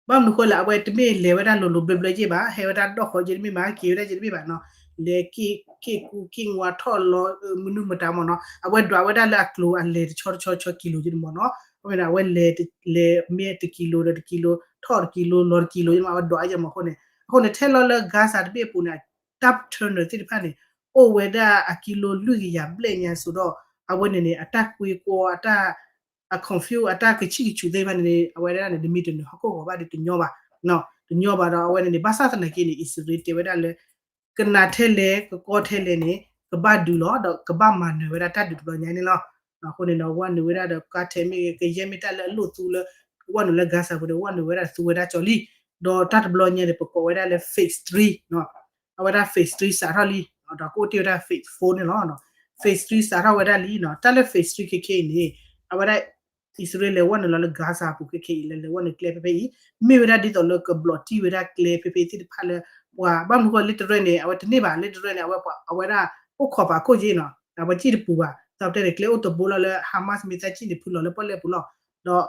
ဘၣ်မနုၤဃိလဲၣ် အဝဲတမ့ၢ်လဲၤဝဲဒၣ်လိၤလိၤဘျၢဘျၢက့ဘၣ်, ဟဲဝဲဒၣ်ဒီၣ်ဃီၤက့တမ့ၢ်ဘၣ်, က့ၤဝဲဒၣ်က့တမ့ၢ်ဘၣ်နီၤ, လဲၤက့ၢ်ကူက့ၢ်ငါထီၣ်လီၤ မနုၤမတၤမ့ၢ်နီၤ, အဝဲဒွးဝဲဒၣ်လၢအကျိၤအလဲၤတဆီတဆီဆီ ကံလိက့န့ၣ်မ့ၢ်နီၤ, အဝဲန့ၣ် အဝဲလဲၤ လဲၤမ့ၢ်တကံလိဒီးတကံလိ ထီၣ်တကံလိ လီၤတကံလိန့ၣ် အဝဲဒွးအယဲၢ်မ့ၢ်အဃိန့ၣ်, အဃိန့ၣ် ထဲလီၤလၢ Gaza တဘ့ၣ်အပူၤန့ၣ် တၢ် tunnel သ့ၣ်တဖၣ်န့ၣ် အိၣ်ဝဲဒၣ်အကံလိလွံၢ်ကယၤဘျဲၣ်ညါစိၤဒီး အဝဲန့ၣ်န့ၣ် အတၢ်ကွ့ကီ အတၢ် အ confuse အတၢ်ကဆံၣ်ကဆူၣ်သ့ၣ်တဖၣ်န့ၣ် အဝဲဒၣ်န့ၣ် တမံၤတမံၤဟီၣ်ခိၣ်ဂီၤဘၣ်ဒီးတညီဘၣ်, တညီဘၣ်ဒီး အဝဲန့ၣ်န့ၣ် ဘၣ်ဆၣ်သနာ်က့န့ၣ် အံၣ်စရ့လးတဲဝဲဒၣ်လၢ ကနးထဲလဲၣ် ကကီထဲလဲၣ်န့ၣ် ကဘၣ်ဒုးလီၤ ဒီးကဘၣ်မၤနၢၤဝဲဒၣ်တၢ်ဒုးတဘျီညါန့ၣ်လီၤ. အဃိန့ၣ်ဒီး ဝဲနုာ်ဝဲဒၣ်ဒီးကါထဲမ့ၢ်ဂ့ၤ ကယဲၢ်မ့ၢ်တၢ်လၢအလိၣ်သူလၢ ဝဲနုာ်လၢ Gaza ပူၤန့ၣ် ဝဲနုာ်ဝဲဒၣ်သူဝဲဒၣ်ကၠီလံ, ဒီးတၢ်တဘျီညါန့ၣ် ပကိးဝဲဒၣ်လၢ phase three အဝဲဒၣ် phase three စးထီၣ်လံ, ဒီးကအိၣ်တ့ၢ်ဝဲဒၣ် phase four န့ၣ်လီၤ. phase three စးထီၣ်ဝဲဒၣ်လံနီၤ, တၢ်လၢ phase three ခဲခဲအံၤန့ၣ် အဝဲဒၣ် အံၣ်စရ့လးလဲၤဝဲနုာ်လီၤလၢ Gaza ပူၤခဲခဲအံၤ လဲၤလဲၤဝဲနုာ်ကျဲဖဲဖဲအံၤ မ့ၢ်ဝဲဒၣ်ဒ်သိးလၢကဘျီးတံၢ်ဝဲဒၣ်ကျဲဖဲဖဲအံၤသ့ၣ်တဖၣ်လၢ ပှၤဘၣ်မနုၤဃိလၢတရၢန့ၣ် အဝဲတန့ၢ်ဘၣ် လၢတရၢန့ၣ် အဝဲ အဝဲဒၣ်အိၣ်ခိးပာ်ခိၣ်က့နီၤ, အဝဲစံၣ်တပူၤဘၣ် သးပတဲန့ၣ် ကျဲအိၣ်တဘိလီၤလၢ Hamas မ့ၢ်သးစံၣ်န့ၣ် ဖုလီၤလၢပီၣ်လဲၣ်ပူၤလီၤ,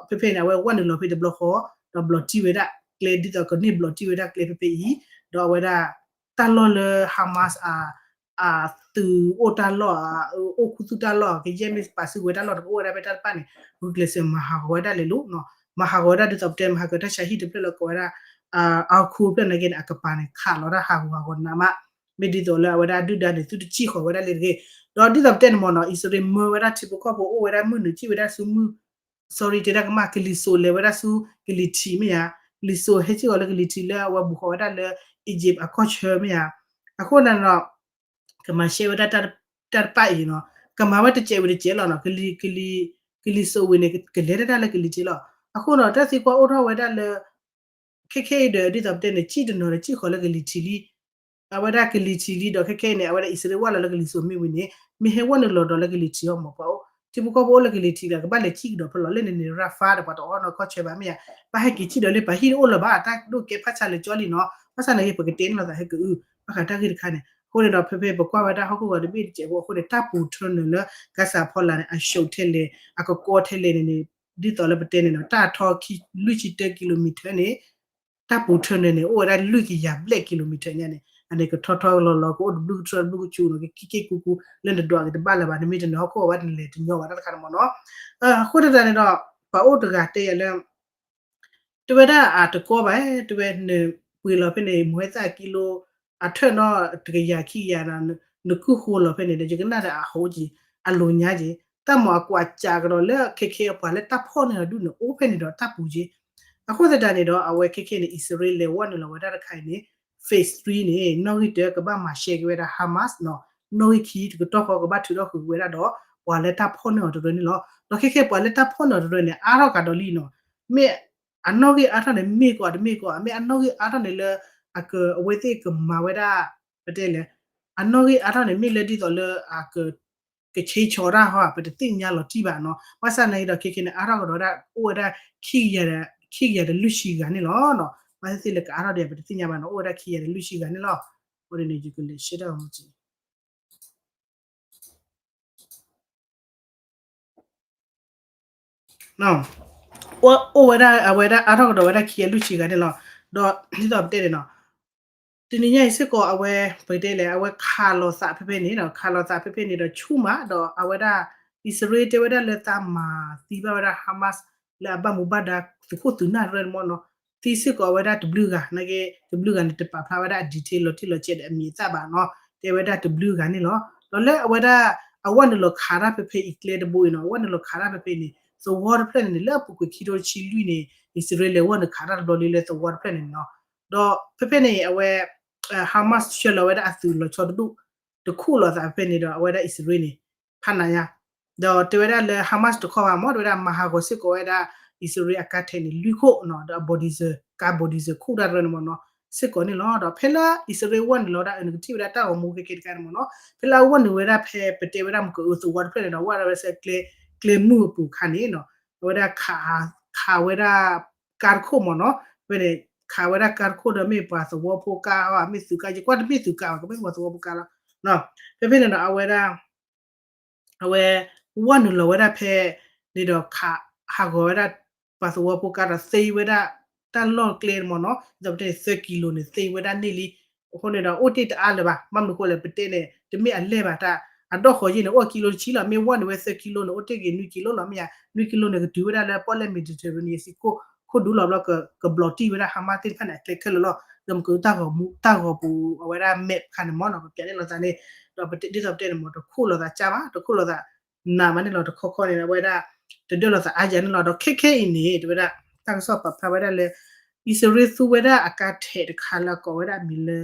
ဒီးဖဲဖဲန့ၣ် အဝဲဝဲနုာ်လီၤဖဲတဘျီဃီ ဒီးဘျီးတံၢ်ဝဲဒၣ်ကျဲဒ်သိးကန့ၢ်ဘျီးတံၢ်ဝဲဒၣ်ကျဲဖဲဖဲအံၤ, ဒီးအဝဲဒၣ် တၢ်လီၢ်လၢ Hamas အ အသုးအိၣ်တၢ်လီၢ် အိၣ်ခူသူၣ်တၢ်လီၢ် ကယဲၢ်မ့ၢ်ပာ်စုကဝဲၤတၢ်လီၢ်တကအိၣ်ဝဲဒၣ်ဖဲတၢ်တဖၣ်န့ၣ် ဂုာ်ကျဲးစၢးမၤဟးဂီၤဝဲဒၣ်လဲၤလိၤနီၤ, မၤဟးဂီၤဝဲဒၣ်ဒ်သိးပတဲ မၤဟးဂီၤတၢ်ဆါဟံၣ်တဖျၢၣ်လၢကိးဝဲဒၣ် အါခူဖျၢၣ်နာ်က့န့ၣ် အကပၤန့ၣ် ခးလီၤတၢ်ဟးဂူာ်ဟးဂီၤနးမး, မ့ၢ်ဒ်သိးလၢအဝဲဒၣ်ဒုၣ်ဒါန့ၣ် သုတစံၣ်ဃီၤဝဲဒၣ်လၢတဂ့ၤ, ဒီးဒ်သိးပတဲန့ၣ်မ့ၢ်နီၤ အံၣ်စရ့လးမၢဝဲဒၣ်ထံဖိကီၢ်ဖိ အိၣ်ဝဲဒၣ်မုၢ်နုာ်စံၣ်ဝဲဒၣ်ဆူမုၢ် sorry တဲဒၣ်ကမၣ် ကလံၤစိးလဲၤဝဲဒၣ်ဆူကလံၤထံးမ့ၢ်ဧါ, ကလံၤစိးဟဲစံၣ်ဃီၤလၢကလံၤထံးလၢအဝဲဘူးဃီၤဝဲဒၣ်လၢ Egypt အကီၢ်ဆၢမ့ၢ်ဧါ, အဃိန့ၣ်ဒီး ကမၤရှဲဝဲဒၣ်တၢ်တဖၣ်အံၤနီၤ, ကမၤဝဲတစဲးဝံၤတစဲးလီၤနီၤ, ကလံၤ ကလံၤစိးဝံၤန့ၣ် ကလဲၤတၢ်လၢကလံၤထံးလီၤ, အဃိနီၤ တၢ်သံကွၢ်အိၣ်ထီၣ်ဝဲဒၣ်လၢ ခဲခဲအံၤဒီး ဒ်သိးပတဲန့ၣ် စံၣ်တနီၤဒီးစံၣ်ဃီၤလၢကလံၤထံးလံ အဝဲဒၣ်ကလံၤထံးလံဒီး ခဲခဲအံၤန့ၣ် အဝဲဒၣ်အံၣ်စရ့လးဝဲလီၤလၢကလံၤစိးမ့ၢ်ဝံၤန့ၣ် မ့ၢ်ဟဲဝဲနုာ်လီၤဒီးလၢကလံၤထံးအီၤမ့ၢ်ပှၤအိၣ် ထံဖိကီၢ်ဖိအိၣ်လၢကလံၤထံးဒီး ကဘၣ်လဲၤစံၣ်ကဒီးဖဲလီၤလၢန့ၣ်န့ၣ် Rafah ဒီးပှၤတအိၣ်နီၢ်ကီၢ်ဆၢဘၣ်မ့ၢ်ဧါ, ဘၣ်ဟဲက့ၤစံၣ်ဒီးလၢပှၤဟံၣ်တအိၣ်လၢၤဘၣ် တၢ်ဒိၣ်ကဲဖးဆါလၢကၠီလံနီၤ, ဘၣ်ဆၣ်နာ်က့ ပကတဲန့ၣ်လီၤသးဟဲကအု ဘၣ်ဃးတၢ်ဂ့ၢ်တခါန့ၣ် အဃိန့ၣ်ဒီး ဖဲဖဲပကွၢ်ဝဲဒၣ်ဟီၣ်ခိၣ်ဂီၤတဘ့ၣ်တစဲးဖိအဃိန့ၣ် တၢ်ပူၤထၢနုာ်လၢ Gaza ဖီလာ်န့ၣ် အရှုံးထဲလဲၣ် အကကီထဲလဲၣ်န့ၣ်န့ၣ် ဒ်သိးလၢပတဲန့ၣ်နီၤ တၢ်ထီခံလွံၢ်ဆံတၢ kilometer န့ၣ် တၢ်ပူၤထၢနုာ်န့ၣ် အိၣ်ဝဲဒၣ်လွံၢ်ကယၤဘျဲၣ် kilometer ညါန့ၣ် အန့ၣ်ကထီထီလီၤလီၤ ကအိၣ်တဘျုးကထၢတဘျုးကဆူးနီၤ ကက့ၢ်က့ၢ်ကူကူ လၢနဒွးက့ၤတဘၣ်လၢၤဘၣ် နမ့ၢ်တနုာ်ဟီၣ်ခိၣ်အဝဲတလဲၤတညီဘၣ်တၢ်တခါန့ၣ်မ့ၢ်နီၤ, အဃိတၢ်န့ၣ်ဒီး ပှၤအိၣ်တဂၤတဲယၤလၢ တဝဲဒၣ်အတကီဘၣ် တဝဲနပှ့ၤလီၤဖဲန့ၣ် မိၢ်ဟဲသၣ်ကံလိ အထၢၣ်နီတကယၤခံကယၤဒီး နကုၢ်ဃိလီၤဖဲန့ၣ်ဒီး ယကနၣ်ဒီးအဟိက့ၤ အလိၤညါက့ၤ တၢ်မၤအကွၢ်စးကဒီးလၢခဲခဲအပှၤလၢတၢ်ဖီၣ်န့ၢ်အီၤဒုးန့ၣ် အိၣ်ဖဲန့ၣ်ဒီးတၢ်ပူၤက့ၤ အဃိသတးန့ၣ်ဒီး အဝဲခဲခဲန့ၣ် အံၣ်စရ့လးလဲၤဝဲနုာ်လီၤဝဲဒၣ်တခါအံၤန့ၣ် phase three န့ၣ် နီၣ်ဂံၢ်တၢကဘၣ်မၤရှဲက့ၤဝဲဒၣ် Hamas နီၤ နီၣ်ဂံၢ်ခံတကတီၢ်ဃီကဘၣ်ထုးထီၣ်ဃုာ်က့ၤဝဲဒၣ်ဒီး ပှၤလၢတၢ်ဖီၣ်န့ၢ်အီၤတရၢန့ၣ်လီၤ. ဒီးခဲခဲပှၤလၢတၢ်ဖီၣ်န့ၢ်အီၤတရၢန့ၣ် အါထီၣ်ကဒီးလံနီၤ, မ့ၢ်အနီၣ်ဂံၢ်အါထီၣ်န့ၣ် မ့ၢ်ကီးတမ့ၢ်ကီး မ့ၢ်အနီၣ်ဂံၢ်အါထီၣ်န့ၣ်လၢ အက အဝဲသ့ၣ်ကမၤဝဲဒၣ် ပတဲလဲၣ် အနီၣ်ဂံၢ်အါထီၣ်န့ၣ် မ့ၢ်လၢဒ်သိးလၢအက ကဆ့ဆီတၢ်ဟီ ပတသ့ၣ်ညါလီၤတံၢ်ဘၣ်နီၤ. ဘၣ်ဆၣ်သနာ်က့ဒီး ခဲခဲန့ၣ် အါထီၣ်ကဒီးဝဲဒၣ် အိၣ်ဝဲဒၣ် ခံကယၤဒီးလွံၢ်ဆံဂၤန့ၣ်လီၤ. ဘၣ်သ့ၣ်သ့ၣ်လၢကအါထီၣ်ဒံး ပတသ့ၣ်ညါဘၣ်နီၤ, အိၣ်ဝဲဒၣ်ခံကယၤဒီးလွံၢ်ဆံဂၤန့ၣ်လီၤ. အဃိန့ၣ် ယကလဲၤရှဲတၢ်ဂီၤမူက့ အိၣ်ဝဲဒၣ် အဝဲဒၣ်အါထီၣ်ကဒီးဝဲဒၣ်ခံကယၤလွံၢ်ဆံဂၤန့ၣ်လီၤ. ဒီးဒ်သိးပတဲန့ၣ်နီၤ, တနံၤညါအံၤစ့ၢ်ကီး အဝဲ ပတဲလဲၣ် အဝဲခးလိာ်သးဖဲဖဲန့ၣ်ဒီး ခးလိာ်သးဖဲဖဲန့ၣ်ဒီးဆူၣ်မး ဒီးအဝဲဒၣ် အံၣ်စရ့လးတဲဝဲဒၣ်လၢသးမၤသံဘၣ်ဝဲဒၣ် Hamas လၢအဘၣ်မူဘၣ်ဒါသုးခိၣ်သုးနၢ်တရၢန့ၣ်မ့ၢ်နီၤ, သံစ့ၢ်ကီးအဝဲဒၣ်တဘျုးဂၤ နာ်က့ တဘျုးဂၤန့ၣ် တပာ်ဖျါဝဲဒၣ်အ detail လီၤတံၢ်လီၤဆဲးဒီးအမံၤအသၣ်ဘၣ်နီၤ, တဲဝဲဒၣ်တဘျုးဂၤန့ၣ်လီၤ. ဒီးလၢအဝဲဒၣ် အဝဲနုာ်လီၤခးတၢ်ဖဲဖဲအံၤကျဲတဘိအံၤနီၤ, အဝဲနုာ်လီၤခးတၢ်ဖဲဖဲန့ၣ် သဝီတဖျၢၣ်န့ၣ်န့ၣ် လၢအပူၤကွံာ်ခံထိတဆံလွံၢ်န့ၣ် အံၣ်စရ့လးလဲၤဝဲနုာ်ခးတၢ်တဘျီလံလၢသဝီတဖျၢၣ်န့ၣ်နီၤ. ဒီးဖဲဖဲန့ၣ် အဝဲ Hamas ဆှၢလီၤဝဲဒၣ်အသုးလီၤဆီတဒူၣ် တခူၣ်လိာ်သးဖဲဖဲန့ၣ်ဒီး အဝဲဒၣ်အံၣ်စရ့လးန့ၣ် ဖးနးညါ ဒီးတဲဝဲဒၣ်လၢ Hamas တခီဘၣ်မ့ၢ် တဲဝဲဒၣ်မၤဟးဂီၤစ့ၢ်ကီးဝဲဒၣ် အံၣ်စရ့လးအကါထဲးန့ၣ် လွံၢ်ခိၣ်နီၤ, ဒီးအ bulldozer ကါ bulldozer ခူၣ်တၢ်တရၢန့ၣ်မ့ၢ်နီၤ, စ့ၢ်ကီးန့ၣ်လီၤ. ဒီးဖဲလၢအံၣ်စရ့လးဝဲနုာ်လီၤဝဲဒၣ် အနကထံၣ်ဝဲဒၣ်တၢ်ဂီၤမူခဲကဲတခါန့ၣ်မ့ၢ်နီၤ, ဖဲလၢအဝဲနုာ်ဝဲဒၣ်ဖဲပတဲဝဲဒၣ်မ့ၢ်ကအုးသဝီတဖျၢၣ်န့ၣ်ဒီး ဝဲဒၣ်ဝဲစဲးကျဲ ကျဲမုၢ်အပူၤအခါန့ၣ်နီၤ, အဝဲဒၣ်ခး ခးဝဲဒၣ် ကါတခိၣ်မ့ၢ်နီၤ, ဖဲန့ၣ် ခးဝဲဒၣ်ကါတခိၣ်ဒီးမ့ၢ်ပှၤသဝီဖိကါ မ့ၢ်သုးကါ ယကွၢ်တမ့ၢ်သုးကါဘၣ် ကမ့ၢ်ပှၤသဝီဖိကါလီၤ. ဖဲဖဲန့ၣ်ဒီးအဝဲဒၣ် အဝဲ ဝဲနုာ်လီၤဝဲဒၣ်ဖဲန့ၣ်ဒီးခး ဟးဂီၤဝဲဒၣ် ပှၤသဝီဖိကါဒီးသ့ဝဲဒၣ် တၢ်လီၢ်ကျဲမ့ၢ်နီၤ, ဒ်သိးပတဲန့ၣ် သၢကံလိၤန့ၣ် သ့ဝဲဒၣ်န့ၣ်လံ. အဃိန့ၣ်ဒီး အိၣ်တ့ၢ်တအါလၢၤဘၣ်, ဘၣ်မနုၤအဃိလဲၣ် ပတဲန့ၣ် တမ့ၢ်အလဲၢ်ဘၣ်တၢ် အဒီၣ်ဃီၤယဲၢ်န့ၣ် အိၣ်ကံလိၤတဆံလီၤ, မ့ၢ်ဝဲနုာ်ဝဲသၢကံလိၤန့ၣ် အိၣ်တ့ၢ်က့ၤနွံကံလိၤလီၤ မ့ၢ်ယါ, နွံကံလိၤန့ၣ် ကတုၤဝဲဒၣ်လၢပီၣ်လဲၣ် Mediterranean စံခိၣ် ခိၣ်ဒူလီၤဘျီ ကဘျီးတံၢ်ဝဲဒၣ် Hamas သ့ၣ်တဖၣ်န့ၣ် အကျဲခဲလၢာ်လီၤ. ဒီးမ့ၢ်ကတၢ်ဂီၤမူ တၢ်ဂီၤပူၤ အဝဲဒၣ် map ခါန့ၣ်မ့ၢ်နီၤ ပပျးန့ၢ်လိာ်သးန့ၣ်, ဒီးပတဲဒ်သိးပတဲန့ၣ်မ့ၢ် တခိၣ်လိာ်သးကၢ်ဘၣ်, တခိၣ်လိာ်သး နးမးန့ၣ်လီၤ, တခီခီန့ၣ် အဝဲဒၣ် တဒၢလီၤသးအါယၤန့ၣ်လီၤ. ဒီးခဲခဲအံၤန့ၣ် တဲဝဲဒၣ် တၢ်ကစီၣ်ပာ်ဖျါဝဲဒၣ်လၢ အံၣ်စရ့လးသူဝဲဒၣ်အကါထဲးတခါလၢအကိးဝဲဒၣ်အမံၤလၢ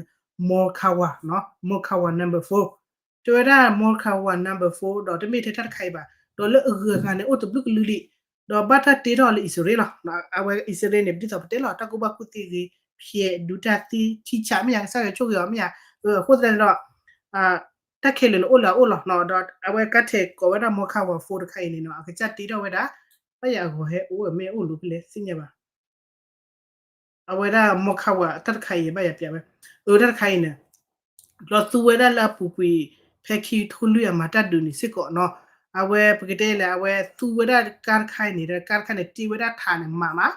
Morkawa နီၤ, Morkawa number four, တဲဝဲဒၣ် Morkawa number four ဒီးတမ့ၢ်ထဲတၢ်တခါအံၤဘၣ်, ဒီးလၢအဂုၤအဂၤန့ၣ် အိၣ်တဘျုးကလုာ်လံ, ဒီးဘၣ်တၢ်တ့ထီၣ်လၢအံၣ်စရ့လးလီၤ. အဝဲအံၣ်စရ့လးန့ၣ် ဒ်သိးပတဲလီၤ တၢ်ကူၣ်ဘၣ်ကူၣ်သ့ဂ့ၤ ဖျဲးဒုးတၢ်သံ ထံဆးမ့ၢ်ယါ ကစၢ်ယွၤဆိၣ်ဂ့ၤအီၤမ့ၢ်ယါ, အဃိသတးန့ၣ်ဒီး တၢ်ခဲလၢာ်န့ၣ်အိၣ်လၢအအိၣ်လီၤ. ဒီးအဝဲကါထဲးကိးဝဲဒၣ် Morkawa four တခါအံၤန့ၣ်နီၤ အကစၢ်တ့ထီၣ်ဝဲဒၣ် ဘၣ်ယၤအဂီၤဟဲအိၣ်မ့ၢ်အိၣ်လူၤဖဲလဲၣ်သ့ၣ်ညါဘၣ် အဝဲဒၣ် Morkawa တၢ်တခါအံၤ ဘၣ်ယၤပျးဝဲ, အၢ တၢ်တခါအံၤန့ၣ် လီၤသူဝဲဒၣ်လၢအပူၤကွံာ် ဖဲခံထိလွံၢ်အမၤတၢ်ဒုးန့ၣ်စ့ၢ်ကီးနီၤ, အဝဲပကတဲလဲၣ် အဝဲသူဝဲဒၣ်ကါတခါအံၤန့ၣ် ကါတခါန့ၣ် တ့ဝဲဒၣ်ထးန့ၣ်မးမး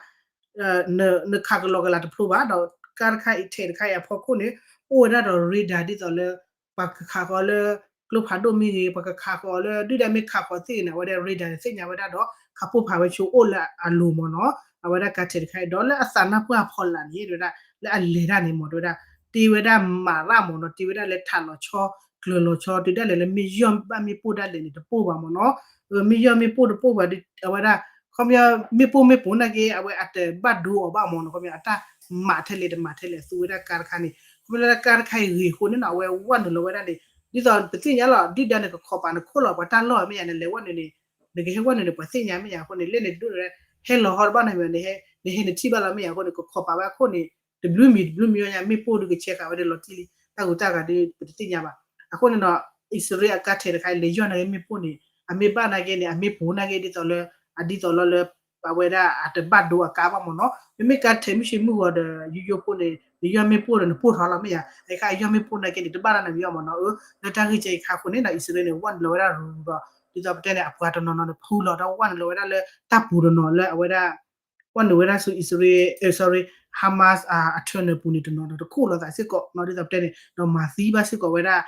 နခးကလီကလးတဖျိဘၣ် ဒီးကါတခါအံၤထဲးတခါအံၤအဖီခိၣ်န့ၣ် အိၣ်ဝဲဒၣ်ဒီး radar ဒ်သိးလၢ ပှၤကခးဃီၤလၢ ကျိဖးဒိၣ်မ့ၢ်ဂ့ၤ ပှၤကခးဃီၤလၢ ဒုၣ်ဒါမ့ၢ်ခးဃီၤသ့ၣ်ဂ့ၤန့ၣ် အဝဲဒၣ် radar န့ၣ်သ့ၣ်ညါဝဲဒၣ်ဒီး ခးပိၢ်ဖးဝဲဆိအိၣ်လၢအလိၤမ့ၢ်နီၤ, အဝဲဒၣ်ကါထဲးတခါအံၤ ဒီးလၢအသးနၢ်ပှၢ်အဖီလာ်န့ၣ် တဲဝဲဒၣ် လၢအလဲၤတၢ်န့ၣ်မ့ၢ် တဲဝဲဒၣ် တ့ဝဲဒၣ်မးရၣ်မ့ၢ်နီၤ, တ့ဝဲဒၣ်လၢထးလီၤဆီ ကျၢၤလီၤဆီ တုၤဒၣ်လဲာ်လၢမ့ၢ်ယီၢ်ဘၣ်မ့ၣ်ပိၢ်ဒၣ်လဲာ်န့ၣ် တပိၢ်ဘၣ်မ့ၢ်နီၤ, မ့ၢ်ယီၢ်မ့ၣ်ပိၢ်တပိၢ်ဘၣ် အဝဲဒၣ် ခီပညီ မ့ၣ်ပိၢ်မ့ၣ်ပိၢ်နာ်က့ အဝဲအတဘၣ်ဒိအီၤဘၣ်မ့ၢ်နီၤ, ခီပညီအတၢ်မၤထဲလဲၣ်တမၤထဲလဲၣ် သူဝဲဒၣ်ကါတခါန့ၣ် ခီပညီလၢကါတခါအံၤဂ့ၤအဃိန့ၣ်နီၤ အဝဲဝဲနုာ်လီၤဝဲဒၣ်န့ၣ် ဒ်သိးပသ့ၣ်ညါလီၤ ဒုၣ်ဒါန့ၣ် ကခိးပာ်နခိၣ်လီၤ ပှၤတၢ်လီၢ်မ့ၢ်ယါန့ၣ် လဲၤဝဲနုာ်န့ၣ် နကဟဲဝဲနုာ်န့ၣ် ပှၤသ့ၣ်ညါမ့ၢ်ယါအဃိန့ၣ် လၢန့ၣ်ဒိၣ်န့ၣ် ဟဲလီၤဟီတဘၣ်နီၤ နဟဲနထံၣ်ဘၣ်လီၤမ့ၢ်ယါအဃိန့ၣ် ကခိးပာ်ဝဲအခိၣ်န့ၣ် တဘျုးမံၤတဘျုးမံၤညါ မ့ၣ်ပိၢ်ဒုးကဆဲးဃာ်ဝဲဒၣ်လီၤတံၢ်လံ တၢ်ဂုၤတၢ်ဂၤဒုး ပတသ့ၣ်ညါဘၣ်. အဃိန့ၣ်ဒီး အံၣ်စရ့လးအကါထဲးတခါအံၤ လဲၤယီၢ်နာ်က့မ့ၣ်ပိၢ်န့ၣ် အမ့ၢ်ဘၣ်နာ်က့န့ၣ် အမ့ၢ်ပိၢ်နာ်က့ ဒ်သိးလၢ အဒ်သိးလီၤလၢ အဝဲဒၣ်အတဘၣ်ဒိအကါဘၣ်မ့ၢ်နီၤ မ့မ့ၢ်ကါထဲးမုၢ်ဆ့မုၢ်ဂီၤဒီး ယိယိဖိန့ၣ် နယီၢ်မ့ၣ်ပိၢ်ဒီးနပိၢ်ထီၣ်လီၤမ့ၢ်ယါ အခါယီၢ်မ့ၣ်ပိၢ်နာ်က့န့ၣ် တဘၣ်တၢ်နမံၤအီၤမ့ၢ်နီၤ အၢ လၢတၢ်ဂ့ၢ်ကဲအံၤခါအဃိန့ၣ်ဒီး အံၣ်စရ့လးန့ၣ် ဝဲနုာ်လီၤဝဲဒၣ်ရူၤဒီး ဒ်သိးပတဲန့ၣ် အပှၤတနီၤနီၤန့ၣ် ဖူလီၤဒီးဝဲနုာ်လီၤဝဲဒၣ်လၢတၢ်ပူၤတနီၤလၢအဝဲဒၣ် ဝဲနုာ်ဝဲဒၣ်ဆူအံၣ်စရ့လး sorry Hamas အ tunnel ပူၤန့ၣ်တနီၤဒီးတခိၣ်လိာ်သးစ့ၢ်ကီးနီၤ ဒ်သိးပတဲန့ၣ် ဒီးမၤသံဘၣ်စ့ၢ်ကီးဝဲဒၣ်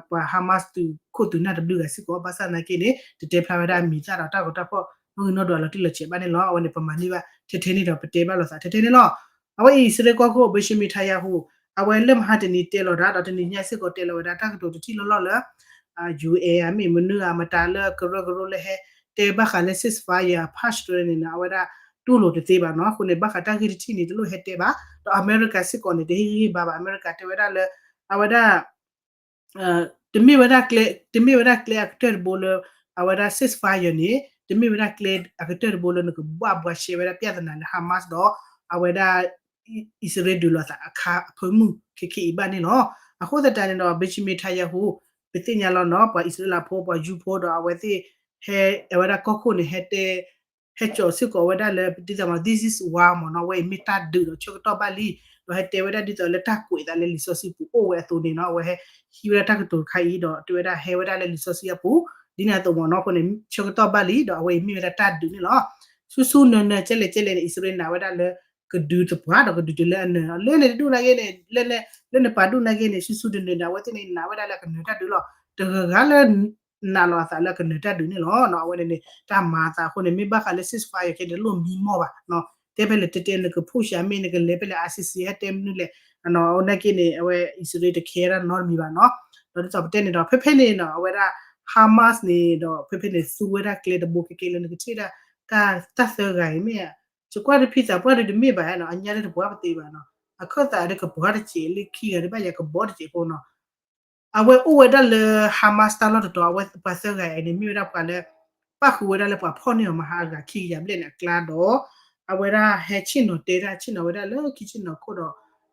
ပှၤ Hamas သုးခိၣ်သုးနၢ်တဘျုးဂၤစ့ၢ်ကီး ဘၣ်ဆၣ်နာ်က့န့ၣ် တတဲဖျါဝဲဒၣ်အမံၤသၣ်ဒီးတၢ်ဂီၤတၢ်ဖီၣ် နီၣ်ဂံၢ်နီၣ်ဒွးလီၤတံၢ်လီၤဆဲးဘၣ်န့ၣ်လီၤ. အဝဲန့ၣ် ပမၤန့ၢ်ဘၣ်ထဲထဲန့ၣ်ဒီးပတဲဘၣ်လိာ်သးထဲထဲန့ၣ်လီၤ. အဝဲအံၤအံၣ်စရ့လးကီၢ်ခိၣ် Benjamin Netanyahu အဝဲလၢမဟါတနံၤတဲလီၤတၢ်ဒီးတနံၤညါစ့ၢ်ကီးတဲလီၤဝဲဒၣ် တၢ်ကတိၤတထံၣ်လီၢ်လီၢ်လၢ UN မ့ၢ်မနုၤဧါ မတၤလၢကရၢကရိလၢဟဲတဲဘၣ်ဃးလၢ ceasefire အ pass တရၢန့ၣ် အဝဲဒၣ်တူၢ်လိာ်တသ့ဘၣ်နီၤ. အဃိန့ၣ် ဘၣ်ဃးတၢ်ဂ့ၢ်တထံၣ်န့ၣ် တလိၣ်ဟဲတဲဘၣ် ဒီးအမဲရကၤစ့ၢ်ကီးန့ၣ် တဟ့ၣ်ဂံၢ်ဟ့ၣ်ဘါဘၣ် အမဲရကၤတဲဝဲဒၣ်လၢ အဝဲဒၣ် တမ့ၢ်ဝဲဒၣ်ကျဲ တမ့ၢ်ဝဲဒၣ်ကျဲအကတၢၢ်တဘိလၢ အဝဲဒၣ် ceasefire န့ၣ် တမ့ၢ်ဝဲဒၣ်ကျဲအကတၢၢ်တဘိလၢနကဘၣ်ဘှါရှဲဝဲဒၣ် ပြဿနာ လၢ Hamas ဒီး အဝဲဒၣ် အံၣ်စရ့လးဒုးလိာ်သးအခါအဖၢမုၢ်ခဲခဲအံၤဘၣ်န့ၣ်လီၤ. အဃိသတးန့ၣ်ဒီး Benjamin Netanyahu ပသ့ၣ်ညါလီၤနီၤ ပှၤအံၣ်စရ့လးဖိ ပှၤယူဖိဒီးအဝဲသ့ၣ် ဟဲ အဝဲဒၣ်ကီၢ်ခိၣ်န့ၣ် ဟဲတဲ ဟဲကၠီၤစ့ၢ်ကီးဝဲဒၣ်လၢ ဒ်သိးမး this is war မ့ၢ်နီၤ အဝဲအံၤမ့ၢ်တၢ်ဒုးဒီးဆၢကတီၢ်ဘၣ်လံ, ဒီးဟဲတဲဝဲဒၣ်ဒ်သိးလၢတၢ်ကွဲးသးလၢလံာ်စီဆှံပူၤအိၣ်ဝဲအသိးန့ၣ်နီၤ အဝဲဟဲဟံးဝဲဒၣ်တၢ်ကတိၤတခါအံၤဒီးတဲဝဲဒၣ်ဟဲဝဲဒၣ်လၢလံာ်စီဆှံအပူၤ ဒ်န့ၣ်အသိးမ့ၢ်နီၤ အဃိန့ၣ် ဆၢကတီၢ်ဘၣ်လံ ဒီးအဝဲအံၤမ့ၢ်ဝဲဒၣ်တၢ်ဒုးန့ၣ်လီၤ. ဆူၣ်ဆူၣ်နၢၤနၢၤ ကဲလဲၣ်ကဲလဲၣ်န့ၣ် အံၣ်စရ့လးနာ်ဝဲဒၣ်လၢ ကဒုးသပှၢ်ဒီးကဒုးတုၤလၢအနၢၤ လၢန့ၣ်တဒူၣ်နာ်က့န့ၣ် လၢနပာ်ဒူၣ်နာ်က့န့ၣ် ဆူၣ်ဆူၣ်နၢၤနၢၤ အဝဲသ့ၣ်န့ၣ်နာ်ဝဲဒၣ်လၢကနၢၤတၢ်ဒုးလီၤ. တဂၤဂၤလၢ နာ်လီၤအသးလၢကနၢၤတၢ်ဒုးန့ၣ်လီၤ. အဝဲန့ၣ်န့ၣ် တၢ်မၤအသးအဃိန့ၣ် မ့ၢ်ဘၣ်ဃးလၢ ceasefire ခဲန့ၣ် တလိၣ်မံမီၢ်ဘၣ်, တဲဖဲလဲၣ်တဲတဲ နက push မ့ၢ် နကလဲၤဖဲလဲၣ် ICC ဟဲတဲမနုၤလဲၣ်, နာ်က့န့ၣ် အဝဲအံၣ်စရ့လးတ care ဒၣ်နီတမံၤဘၣ်နီၤ. ဒီးဒ်သိးပတဲန့ၣ်ဒီး ဖဲဖဲန့ၣ်နီၤ အဝဲဒၣ် Hamas န့ၣ်ဒီး ဖဲဖဲန့ၣ် သူဝဲဒၣ်ကျဲတဘိခဲခဲလၢနကထံၣ်ဒၣ် တၢ်သၢဂၤအံၤမ့ၢ် ယကွၢ်တဖံသးပှၢ်ဒီးတမ့ၢ်ဘၣ်နီၤ အညါလၢတပှၢ်ပသ့ဘၣ်နီၤ အခၢၣ်သးဒီးကပှၢ်တစဲး လၢခံဂၤတဘၣ်ယၤကဘီတစဲးဖိနီၤ. အဝဲအိၣ်ဝဲဒၣ်လၢ Hamas တၢ်လီၢ်တတီၤ အဝဲပှၤသၢဂၤအံၤန့ၣ် မ့ၢ်ဝဲဒၣ်ပှၤလၢ ပၣ်ဃုာ်ဝဲဒၣ်လၢပှၤဖီၣ်န့ၢ်အီၤမဟါအဂၤခံကယၤဘျဲၣ်န့ၣ်အကျါဒီး အဝဲဒၣ်ဟဲဆ့ၣ်နီၤတဲဒၣ်ဆ့ၣ်နီၤဝဲဒၣ်လၢခံဆ့ၣ်နီၤခိၣ်ဒီး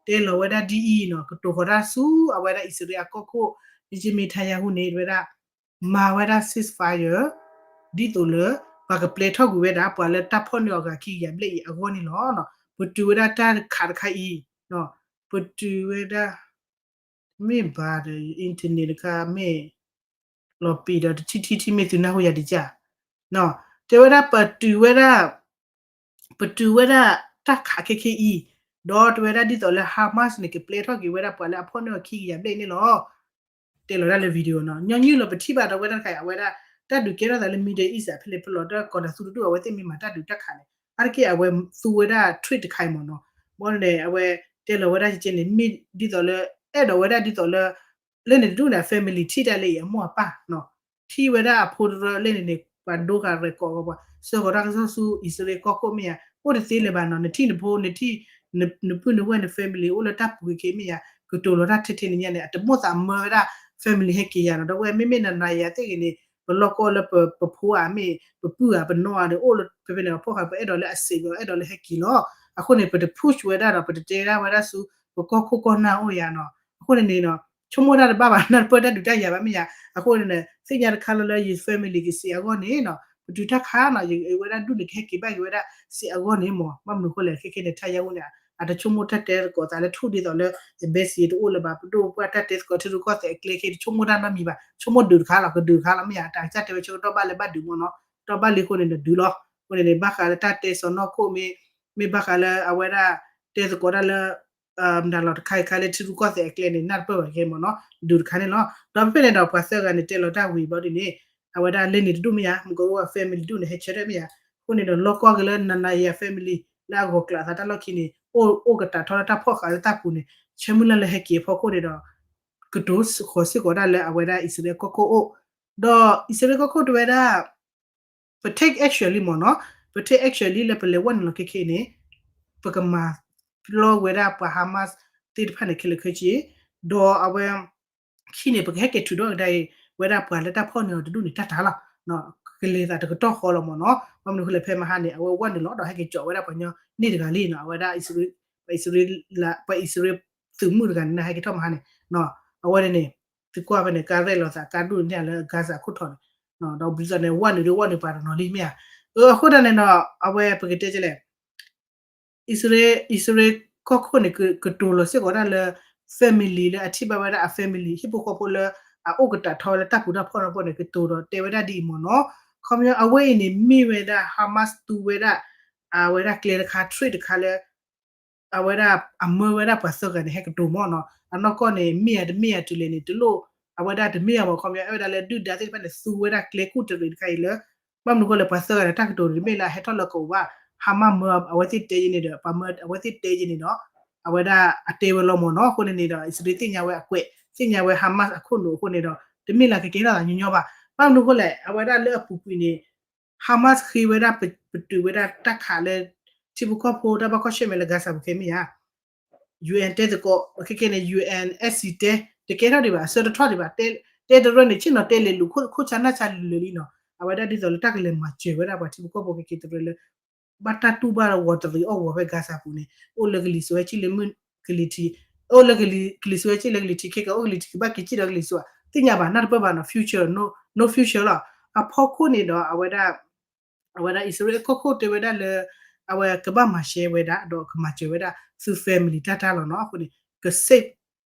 တဲလီၤဝဲဒၣ်ဒ်အံၤနီၤ ကတိၤဃီၤတၢ်ဆူ အဝဲဒၣ်အံၣ်စရ့လးအကီၢ်ခိၣ် Benjamin Netanyahu န့ၣ် ဝဲဒၣ် မၤဝဲဒၣ် ceasefire ဒ်သိးလၢ ပှၤကပျဲထီၣ်ကွံာ်ဝဲဒၣ် ပှၤလၢတၢ်ဖီၣ်န့ၢ်အီၤဂၤခံကယၤဘျဲၣ်အံၤအဂီၢ်န့ၣ်လီၤ. ပတုာ်ဝဲဒၣ်တၢ်တခးတခါအံၤ ပတုာ်ဝဲဒၣ် မ့ၢ်ဘၣ်ဒီး internet တခါမ့ၢ် လီၤပံာ်ဒီးတထံၣ်ထံၣ်ထံၣ်မ့ၢ်သုနၢ်ဟူယၤဒံးကၢ် တဲဝဲဒၣ်ပတုာ်ဝဲဒၣ် ပတုာ်ဝဲဒၣ်တၢ်ခးခဲခဲအံၤ ဒီးတဲဝဲဒၣ်ဒ်သိးလၢ Hamas န့ၣ် ကပျဲထီၣ်က့ၤဝဲဒၣ်ပှၤလၢအဖီၣ်န့ၢ်အီၤခံကယၤဘျဲၣ်န့ၣ်လီၤ. တဲလီၤဒၣ်လၢ video နီၤ ညီနုၢ်လီၤပထံၣ်ဘၣ်ဒီးဝဲဒၣ်တခါအံၤ အဝဲဒၣ် တၢ်ဒုးကဲထီၣ်သးလၢ Middle East အဖဲလဲၣ်ဖဲလဲၣ်ဒီးကီၢ်တၢ်သူတဒူၣ် အဝဲသ့ၣ်မ့ၢ်မၤတၢ်ဒုးတၢ်ခးန့ၣ် အါတက့ၢ်အဝဲသူဝဲဒၣ် trade တခါအံၤမ့ၢ်နီၤ ဘီန့ၣ် အဝဲတဲလီၤဝဲဒၣ်ကဲန့ၣ် မ့ၢ်ဒ်သိးလၢ အဲၣ်ဒိးဝဲဒၣ်ဒ်သိးလၢ လၢန့ၣ်တဒူၣ်န့ၣ် အ family ထံၣ်တၢ်လၢအံၤအမိၢ်အပၢ်နီၤ ထံၣ်ဝဲဒၣ်အဖိတရၢလၢန့ၣ်န့ၣ် ပှၤဒိဂၤရဲၣ်ကီၢ်ဂီၢ်ပှၤ ဆှၢဃီၤတၢ်ကစီၣ်ဆူအံၣ်စရ့လးကီၢ်ခိၣ်မ့ၢ်ဧါ အိၣ်တသ့လၢၤဘၣ်နီၤ နထံၣ်နဖိ နထံၣ် နပုၢ်နဝဲၢ်န family အိၣ်လၢတၢ်ပူၤက့ၤမ့ၢ်ဧါ ကတိၤလီၤတၢ်ထဲထဲန့ၣ်ညါန့ၣ် အတမိၣ်သးမၢဝဲဒၣ် family ဟဲက့ၤယၤနီၤ ဒီးဝဲမ့မ့ၢ်နၤနၤယၤသ့ၣ်ဂ့ၤန့ၣ် ပလီၢ်ကီၢ်လၢပဖိဧါမ့ၢ် ပပုၢ်ဧါ ပနီၢ်ဧါန့ၣ် အိၣ်လၢဖဲဖဲန့ၣ် ပဖီၣ်ဃာ် ပအဲၣ်ဒိးလၢအစံး ပအဲၣ်ဒိးလၢဟဲက့ၤလီၤ. အဃိန့ၣ် ပတ push ဝဲဒၣ်ဒီး ပတတဲဒၣ်ဝဲဒၣ်ဆူ ပကီၢ်ခိၣ်ကီၢ်နၢ်အိၣ်ယၤနီၤ အဃိန့ၣ်န့ၣ်ဒီး ဆိကမိၣ်တၢ်တဘၣ်ဘၣ် နၢ်တပၢၢ်တၢ်ဒုးတၢ်ယၤဘၣ်မ့ၢ်ယၤ အဃိန့ၣ် သ့ၣ်ညါတခါလၢလၢယ family ကစံးအဂီၢ်န့ၣ်နီၤ ပတုာ်တၢ်ခးနီၤ ယဝဲဒၣ်ဒူၣ်န့ၣ် ကဟဲက့ၤဘၣ်က့ၤဝဲဒၣ်စံးအဂီၢ်န့ၣ်မ့ၢ် ဘၣ်မနုၤအဃိလဲၣ် ခဲခဲန့ၣ် Netanyahu န့ၣ် အတဆိကမိၣ်တၢ်တဲသကိးသးလၢထူၣ်ဒ်သိးလၢ embassy တအိၣ်လၢၤဘၣ် ပဒိၣ်ပပှၢ်တၢ်တဲသကိးထံရူၢ်ကီၢ်သဲးအကျဲခဲ တဆိကမိၣ်တၢ်နီတမံၤဘၣ် ဆိကမိၣ်ဒုးတခါလီၤ ကဒုးတခါလီၤမ့ၢ်ယၤ တၢ်ကစၢ်တဲဝဲဆၢကတီၢ်ဘၣ်လၢဘၣ်ဒုးမ့ၢ်နီၤ ကတီၢ်ဘၣ်လံအဃိန့ၣ် ဒုးလီၤ အဃိန့ၣ်န့ၣ် ဘၣ်ဃးလၢတၢ်တဲစီၢ်နီၤခိၣ်မ့ၢ် မ့ၢ်ဘၣ်ဃးလၢအဝဲဒၣ် တဲသကိးတၢ်လၢ မတၤလီၤတခါအံၤခါလၢထံရူၢ်ကီၢ်သဲးအကျဲန့ၣ် နၢ်တပၢၢ်ဘၣ်ခဲမ့ၢ်နီၤ ဒုးတခါန့ၣ်လီၤ. ဒီးဖဲဖဲန့ၣ်ဒီး ပှၤသၢဂၤန့ၣ် တဲလီၤတၢ်ဝံၤဘျီဒ်န့ၣ် အဝဲဒၣ်လၢန့ၣ်တဒူၣ်မ့ၢ်ဧါ မ့ၢ်ကအိၣ် family တဒူၣ်န့ၣ် ဟဲဆၢထၢၣ်မ့ၢ်ဧါ အဃိန့ၣ်ဒီး လီၢ်ကီၢ်က့ၤလၢ Netanyahu family လၢအဂီၤကျးအသးတၢ်လီၢ်ခံန့ၣ် အိၣ်အိၣ်ကတၢၢ်ထီလၢတၢ်ဖီၣ်ဃာ်လၢတၢ်ပူၤန့ၣ် ဆၢမုၢ်လၢ်လၢဟဲက့ၤအဖီခိၣ်န့ၣ်ဒီး ကတိၤဃီၤစ့ၢ်ကီးဒၣ်လၢအဝဲဒၣ်အံၣ်စရ့လးကီၢ်ခိၣ်အိၣ် ဒီးအံၣ်စရ့လးကီၢ်ခိၣ်တဲဝဲဒၣ် ပ take action လံမ့ၢ်နီၤ ပ take action လံလၢပလဲၤဝဲနုာ်လီၤခဲခဲန့ၣ် ပကမၤလီၤဝဲဒၣ်ပှၤ Hamas သ့ၣ်တဖၣ်န့ၣ်ခဲလၢာ်ခဲဆ့ ဒီးအဝဲ ခံန့ၣ် ပကဟဲက့ၤထုးထီၣ်ကဒါအံၤ ဝဲဒၣ်ပှၤလၢတၢ်ဖီၣ်န့ၢ်အီၤတဒူၣ်န့ၣ် တၢ်တၢ်လီၤ ကလဲၤသးတကတီၢ်ဃီလီၤမ့ၢ်နီၤ ဘၣ်မနုၤဃိလဲၣ် ဖဲမဟါန့ၣ် အဝဲဝဲနုာ်လီၤဒီးဟဲက့ၤကၠီးဝဲဒၣ်ပှၤကညီန့ၢ်တဂၤလံနီၤ အဝဲဒၣ် ပှၤအံၣ်စရ့လး ပှၤအံၣ်စရ့လးသုးမုၢ်တဂၤန့ၣ် ဟဲက့ၤထီၣ်မဟါန့ၣ် အဝဲန့ၣ်န့ၣ် သုကွၢ်ဖဲန့ၣ် ကါရဲၣ်လီၤသးကါဒိၣ်န့ၣ်လၢ Gaza ခိၣ်ထီၣ်န့ၣ် ဒီးဘျုးသးန့ၣ် ဝဲနုာ်ဒီးဝဲနုာ်ပှၤတနီၤလံမ့ၢ်ဧါ အဃိဒၣ်န့ၣ်ဒီး အဝဲပကတဲကလဲၣ် အံၣ်စရ့လး အံၣ်စရ့လးကီၢ်ခိၣ်န့ၣ် ကတိၤလီၤစ့ၢ်ကီးဒၣ်လၢ family လၢအထံၣ်ဘၣ်ဝဲဒၣ်အ family ဟံၣ်ဖိဃီဖိလၢ အအိၣ်ကတၢၢ်ထီလၢတၢ်ပူၤတၢ်ဖီၣ်န့ၣ်အဖီန့ၣ် ကတိၤဒီးတဲဝဲဒၣ်ဒ်အံၤမ့ၢ်နီၤ ခီပညီအဝဲအံၤန့ၣ် မ့ၢ်ဝဲဒၣ် Hamas သူဝဲဒၣ် အဝဲဒၣ်ကျဲတခါ trade တခါလၢ အဝဲဒၣ်အမၢဝဲဒၣ်ပှၤသၢဂၤန့ၣ် ဟဲကတိၤမ့ၢ်နီၤ အနီၢ်ကီၢ်န့ၣ် မ့ၢ်ဧါတမ့ၢ်ဧါတုၤလဲၣ်န့ၣ် တလိၣ် အဝဲဒၣ်တမ့ၢ်ဧါမ့ၢ် ခီပညီ အဲၣ်ဝဲဒၣ်လၢဒုၣ်ဒါသ့ၣ်တဖၣ်န့ၣ် သူဝဲဒၣ်ကျဲကူၣ်တရံးတခါအံၤလၢ ဘၣ်မနုၤအဃိလဲၣ် ပှၤသၢဂၤန့ၣ် တၢ်ကတိၤန့ၣ် တမ့ၢ်လၢအဟဲထီၣ်လၢကအိၣ်ဘၣ် Hamas မၢအဝဲသ့ၣ်တဲယဲန့ၣ်ဒီး ပှၤမၢအဝဲသ့ၣ်တဲယဲန့ၣ်ဒီး အဝဲဒၣ်အတဲဝဲလီၤမ့ၢ်နီၤ အဃိန့ၣ်န့ၣ်ဒီး အံၣ်စရ့လးသ့ၣ်ညါဝဲအကွဲး သ့ၣ်ညါဝဲ Hamas အခိၣ်နူာ်အဃိန့ၣ်ဒီး တမ့ၢ်လၢကကဲထီၣ်သးညီညီဘၣ် ဘၣ်မနုၤအဃိလဲၣ် အဝဲဒၣ်လၢအပူၤကွံာ်န့ၣ် Hamas ဃ့ဝဲဒၣ် ပတုာ်ဝဲဒၣ်တၢ်ခးလၢ ထံဖိကီၢ်ဖိတၢ်ဘၣ်ကွၢ်ဆၢၣ်မဲာ်လၢ Gaza ပူၤခဲမ့ၢ်ဧါ UN တဲသကိး ခဲကဲန့ၣ် UNSC တဲ တကဲထီၣ်ဒံးဘၣ် အဆၢတထီၣ်ဒံးဘၣ် တဲတရၢန့ၣ် ဆ့ၣ်နီၤတဲလဲၤလူၤခိၣ်ဆါနၢ်ဆါလၢာ်လၢာ်လံနီၤ အဝဲဒၣ်ဒ်သိးလၢတၢ်ကလဲၤမၤစၢၤဝဲဒၣ်ပှၤထံဖိကီၢ်ဖိခဲက့တရၢလၢ ဘၣ်တၢ်တူၢ်ဘၣ်ဂီၤတရံးအီၣ်ဂီၤဖဲ Gaza ပူၤန့ၣ် အိၣ်လၢကလံၤစိးဝဲဆံလၢမုၢ်ကလံၤထံး, အိၣ်လၢကလံၤစိးဝဲဆံလၢကလံၤထံးခဲကအိၣ်ကလံၤထံးကဘၣ်က့ၤစံၣ်ဒီးကလံၤစိး သ့ၣ်ညါဘၣ် နၢ်တပၢၢ်ဘၣ်နီၤ future, no, no future လီၤ. အဖီခိၣ်န့ၣ်ဒီး အဝဲဒၣ် အဝဲဒၣ်အံၣ်စရ့လးကီၢ်ခိၣ်တဲဝဲဒၣ်လၢ အဝဲကဘၣ်မၤရှဲဝဲဒၣ် ဒီးကမၤစၢၤဝဲဒၣ် သု family တၢ်တၢ်လီၤနီၤ. အဃိန့ၣ် က safe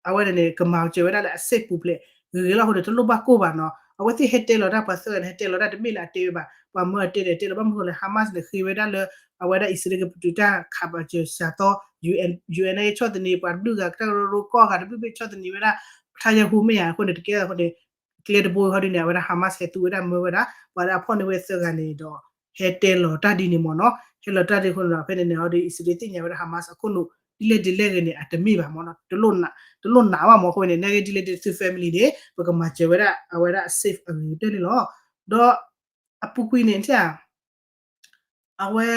အဝဲန့ၣ်န့ၣ် ကမၤစၢၤဝဲဒၣ်လၢအ safe ပူၤဖျဲး ဂ့ၤဂ့ၤလီၤ. အဃိန့ၣ် တလိၣ်ဘၣ်ကိၢ်ဘၣ်နီၤ. အဝဲသ့ၣ်ဟဲတဲလီၤတၢ်ပှၤသၢဂၤန့ၣ် ဟဲတဲလီၤတၢ်တမ့ၢ်လၢအတဲဝဲဘၣ်. ပှၤမၢအတဲန့ၣ် တဲလီၤဘၣ်မနုၤဃိလဲၣ် Hamas န့ၣ် ဃ့ဝဲဒၣ်လၢ အဝဲဒၣ်အံၣ်စရ့လးကပတုာ်တၢ်ခးဘၣ်စၢၤစှၤသီ ယူၣ်အဲၣ် ယူၣ်အဲၣ် န့ၣ် ဆီၣ်သနံးပှၤတဘျုးဂၤ တၢ်ကရၢကရိကီၢ်ဂၤတဘျုးဘ့ၣ်ဆီၣ်သနံးဝဲဒၣ် ထါယဟူမ့ၢ်ဧါ. အဃိန့ၣ် တကဲအဃိန့ၣ် ကျဲတဘိဟီဒ်န့ၣ် အဝဲဒၣ် Hamas ဟဲသူဝဲဒၣ်မၢဝဲဒၣ် ပှၤလၢအဖီၣ်န့ၢ်ဝဲသၢဂၤန့ၣ်ဒီး ဟဲတဲလီၤတၢ်ဒ်န့ၣ်မ့ၢ်နီၤ. ဟဲလီၤတၢ်ဒ်အဃိန့ၣ်ဒီး ဖဲန့ၣ်န့ၣ် အီၤဒီး အံၣ်စရ့လးသ့ၣ်ညါဝဲဒၣ် Hamas အခိၣ်နူာ် ဒ်လဲၣ်ဒ်လဲၣ်ဂ့ၤန့ၣ် အတမ့ၢ်ဘၣ်မ့ၢ်နီၤ. တလိၣ်နာ်ဘၣ်မ့ၢ်အဃိန့ၣ် နဲဂ့ၤဒ်လဲၣ်ဒ်သု family န့ၣ် ပကမၤစၢၤဝဲဒၣ် အဝဲဒၣ် safe အဂ့ၤကတၢၢ်န့ၣ်လီၤ. ဒီးအပူၤကွံာ်န့ၣ် အဝဲ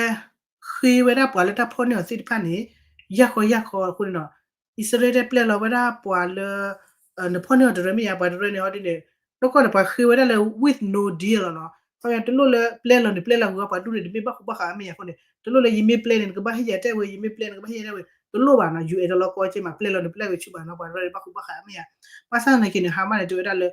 ဃ့ဝဲဒၣ်ပှၤလၢတၢ်ဖီၣ်န့ၢ်အီၤသ့ၣ်တဖၣ်န့ၣ် ယၢ်ဃီယၢ်ဃီအဃိန့ၣ်ဒီး အံၣ်စရ့လးတဲပျဲလီၤဝဲဒၣ်ပှၤလၢ နဖီၣ်န့ၢ်အီၤတရၢမ့ၢ်ဧါ ပှၤတရၢန့ၣ် ဟီဒ်န့ၣ် နီၢ်ကီၢ်န့ၣ် ပှၤဃ့ဝဲဒၣ်လၢ with no deal လီၤနီၤ. ခီပညီတလိၣ်လၢပျဲလီၤန့ၣ် ပျဲလီၤဂုၤအီၤ ပှၤဒူၣ်န့ၣ် တမ့ၢ်ဘၣ်ဃူဘၣ်ဃးမ့ၢ်ဧါအဃိန့ၣ် တလိၣ်လၢယမ့ၢ်ပျဲန့ၣ် နကဘၣ်ဟ့ၣ်ယၤတဲဝဲ ယမ့ၢ်ပျဲန့ၣ် နကဘၣ်ဟ့ၣ်ယၤတဲဝဲ တလိၣ်ဘၣ်နီၤ. ယူၣ်အဲၣ်တလီၤကီက့မး ပျဲလီၤန့ၣ် ပျဲဂ့ၤဆူၣ်ဘၣ်နီၤ ပှၤတရၢန့ၣ် ဘၣ်ဃူဘၣ်ဃးမ့ၢ်ဧါ. ဘၣ်ဆၣ်သနာ်က့န့ၣ် Hamas န့ၣ် တဲဝဲဒၣ်လၢ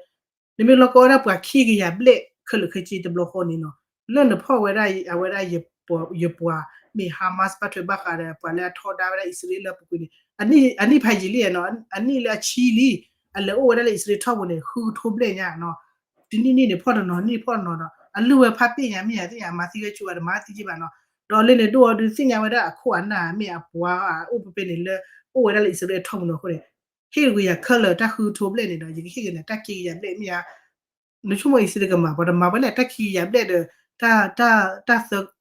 နမ့ၢ်လီၤကီဝဲဒၣ်ပှၤခံကယၤဘျဲၣ် ခဲလၢာ်ခဲဆ့တဘျီဃီန့ၣ်နီၤ လၢနဖီၣ်ဝဲဒၣ်အဝဲဒၣ် ယပှၤမ့ၢ် Hamas ဘၣ်ထွဲဘၣ်ဃးဒီး ပှၤလၢအထီဒါဝဲဒၣ်အံၣ်စရ့လးလၢအပူၤကွံာ်န့ၣ် အနံၣ်ဖးယံာ်လံနီၤ အနံၣ်လၢအဆံလံ အလဲၤအိၣ်ဝဲဒၣ်လၢအံၣ်စရ့လးထီၣ်ပူၤန့ၣ် ဃုကထိဘျဲၣ်ညါနီၤ တနံၣ်နံၣ်န့ၣ် ဖီၣ်တနီၤ နံၣ်ဖီၣ်တနီၤဒီး အလုၢ်ဝဲဖးပ့ၣ်ညါမ့ၢ်ဧါ သ့ၣ်ညါ မၤသံဝဲဆူၣ်ဝဲဒီး မၤသံက့ဘၣ်နီၤ ဒီးလၢန့ၣ် ဒိၣ်အီၤဒုးသ့ၣ်ညါဝဲဒၣ်အခိၣ်အနၢ်မ့ၢ်အပှၤအိၣ်ဖဲဖဲန့ၣ်လၢ အိၣ်ဝဲဒၣ်လၢအံၣ်စရ့လးထီၣ်ပူၤနီၤအဃိန့ၣ် ဟ့ၣ်တဂ့ၤယၤခဲလၢာ်တၢ်ဃုကထိဘျဲၣ်န့ၣ်ဒီး ယကဟ့ၣ်က့ၤနၤတၢ်ခံကယၤဘျဲၣ်မ့ၢ်ဧါ နဆိကမိၣ်အံၣ်စရ့လးကမၤ ပှၤတမၤဝဲလဲၣ် တၢ်ခံကယၤဘျဲၣ်ဒီး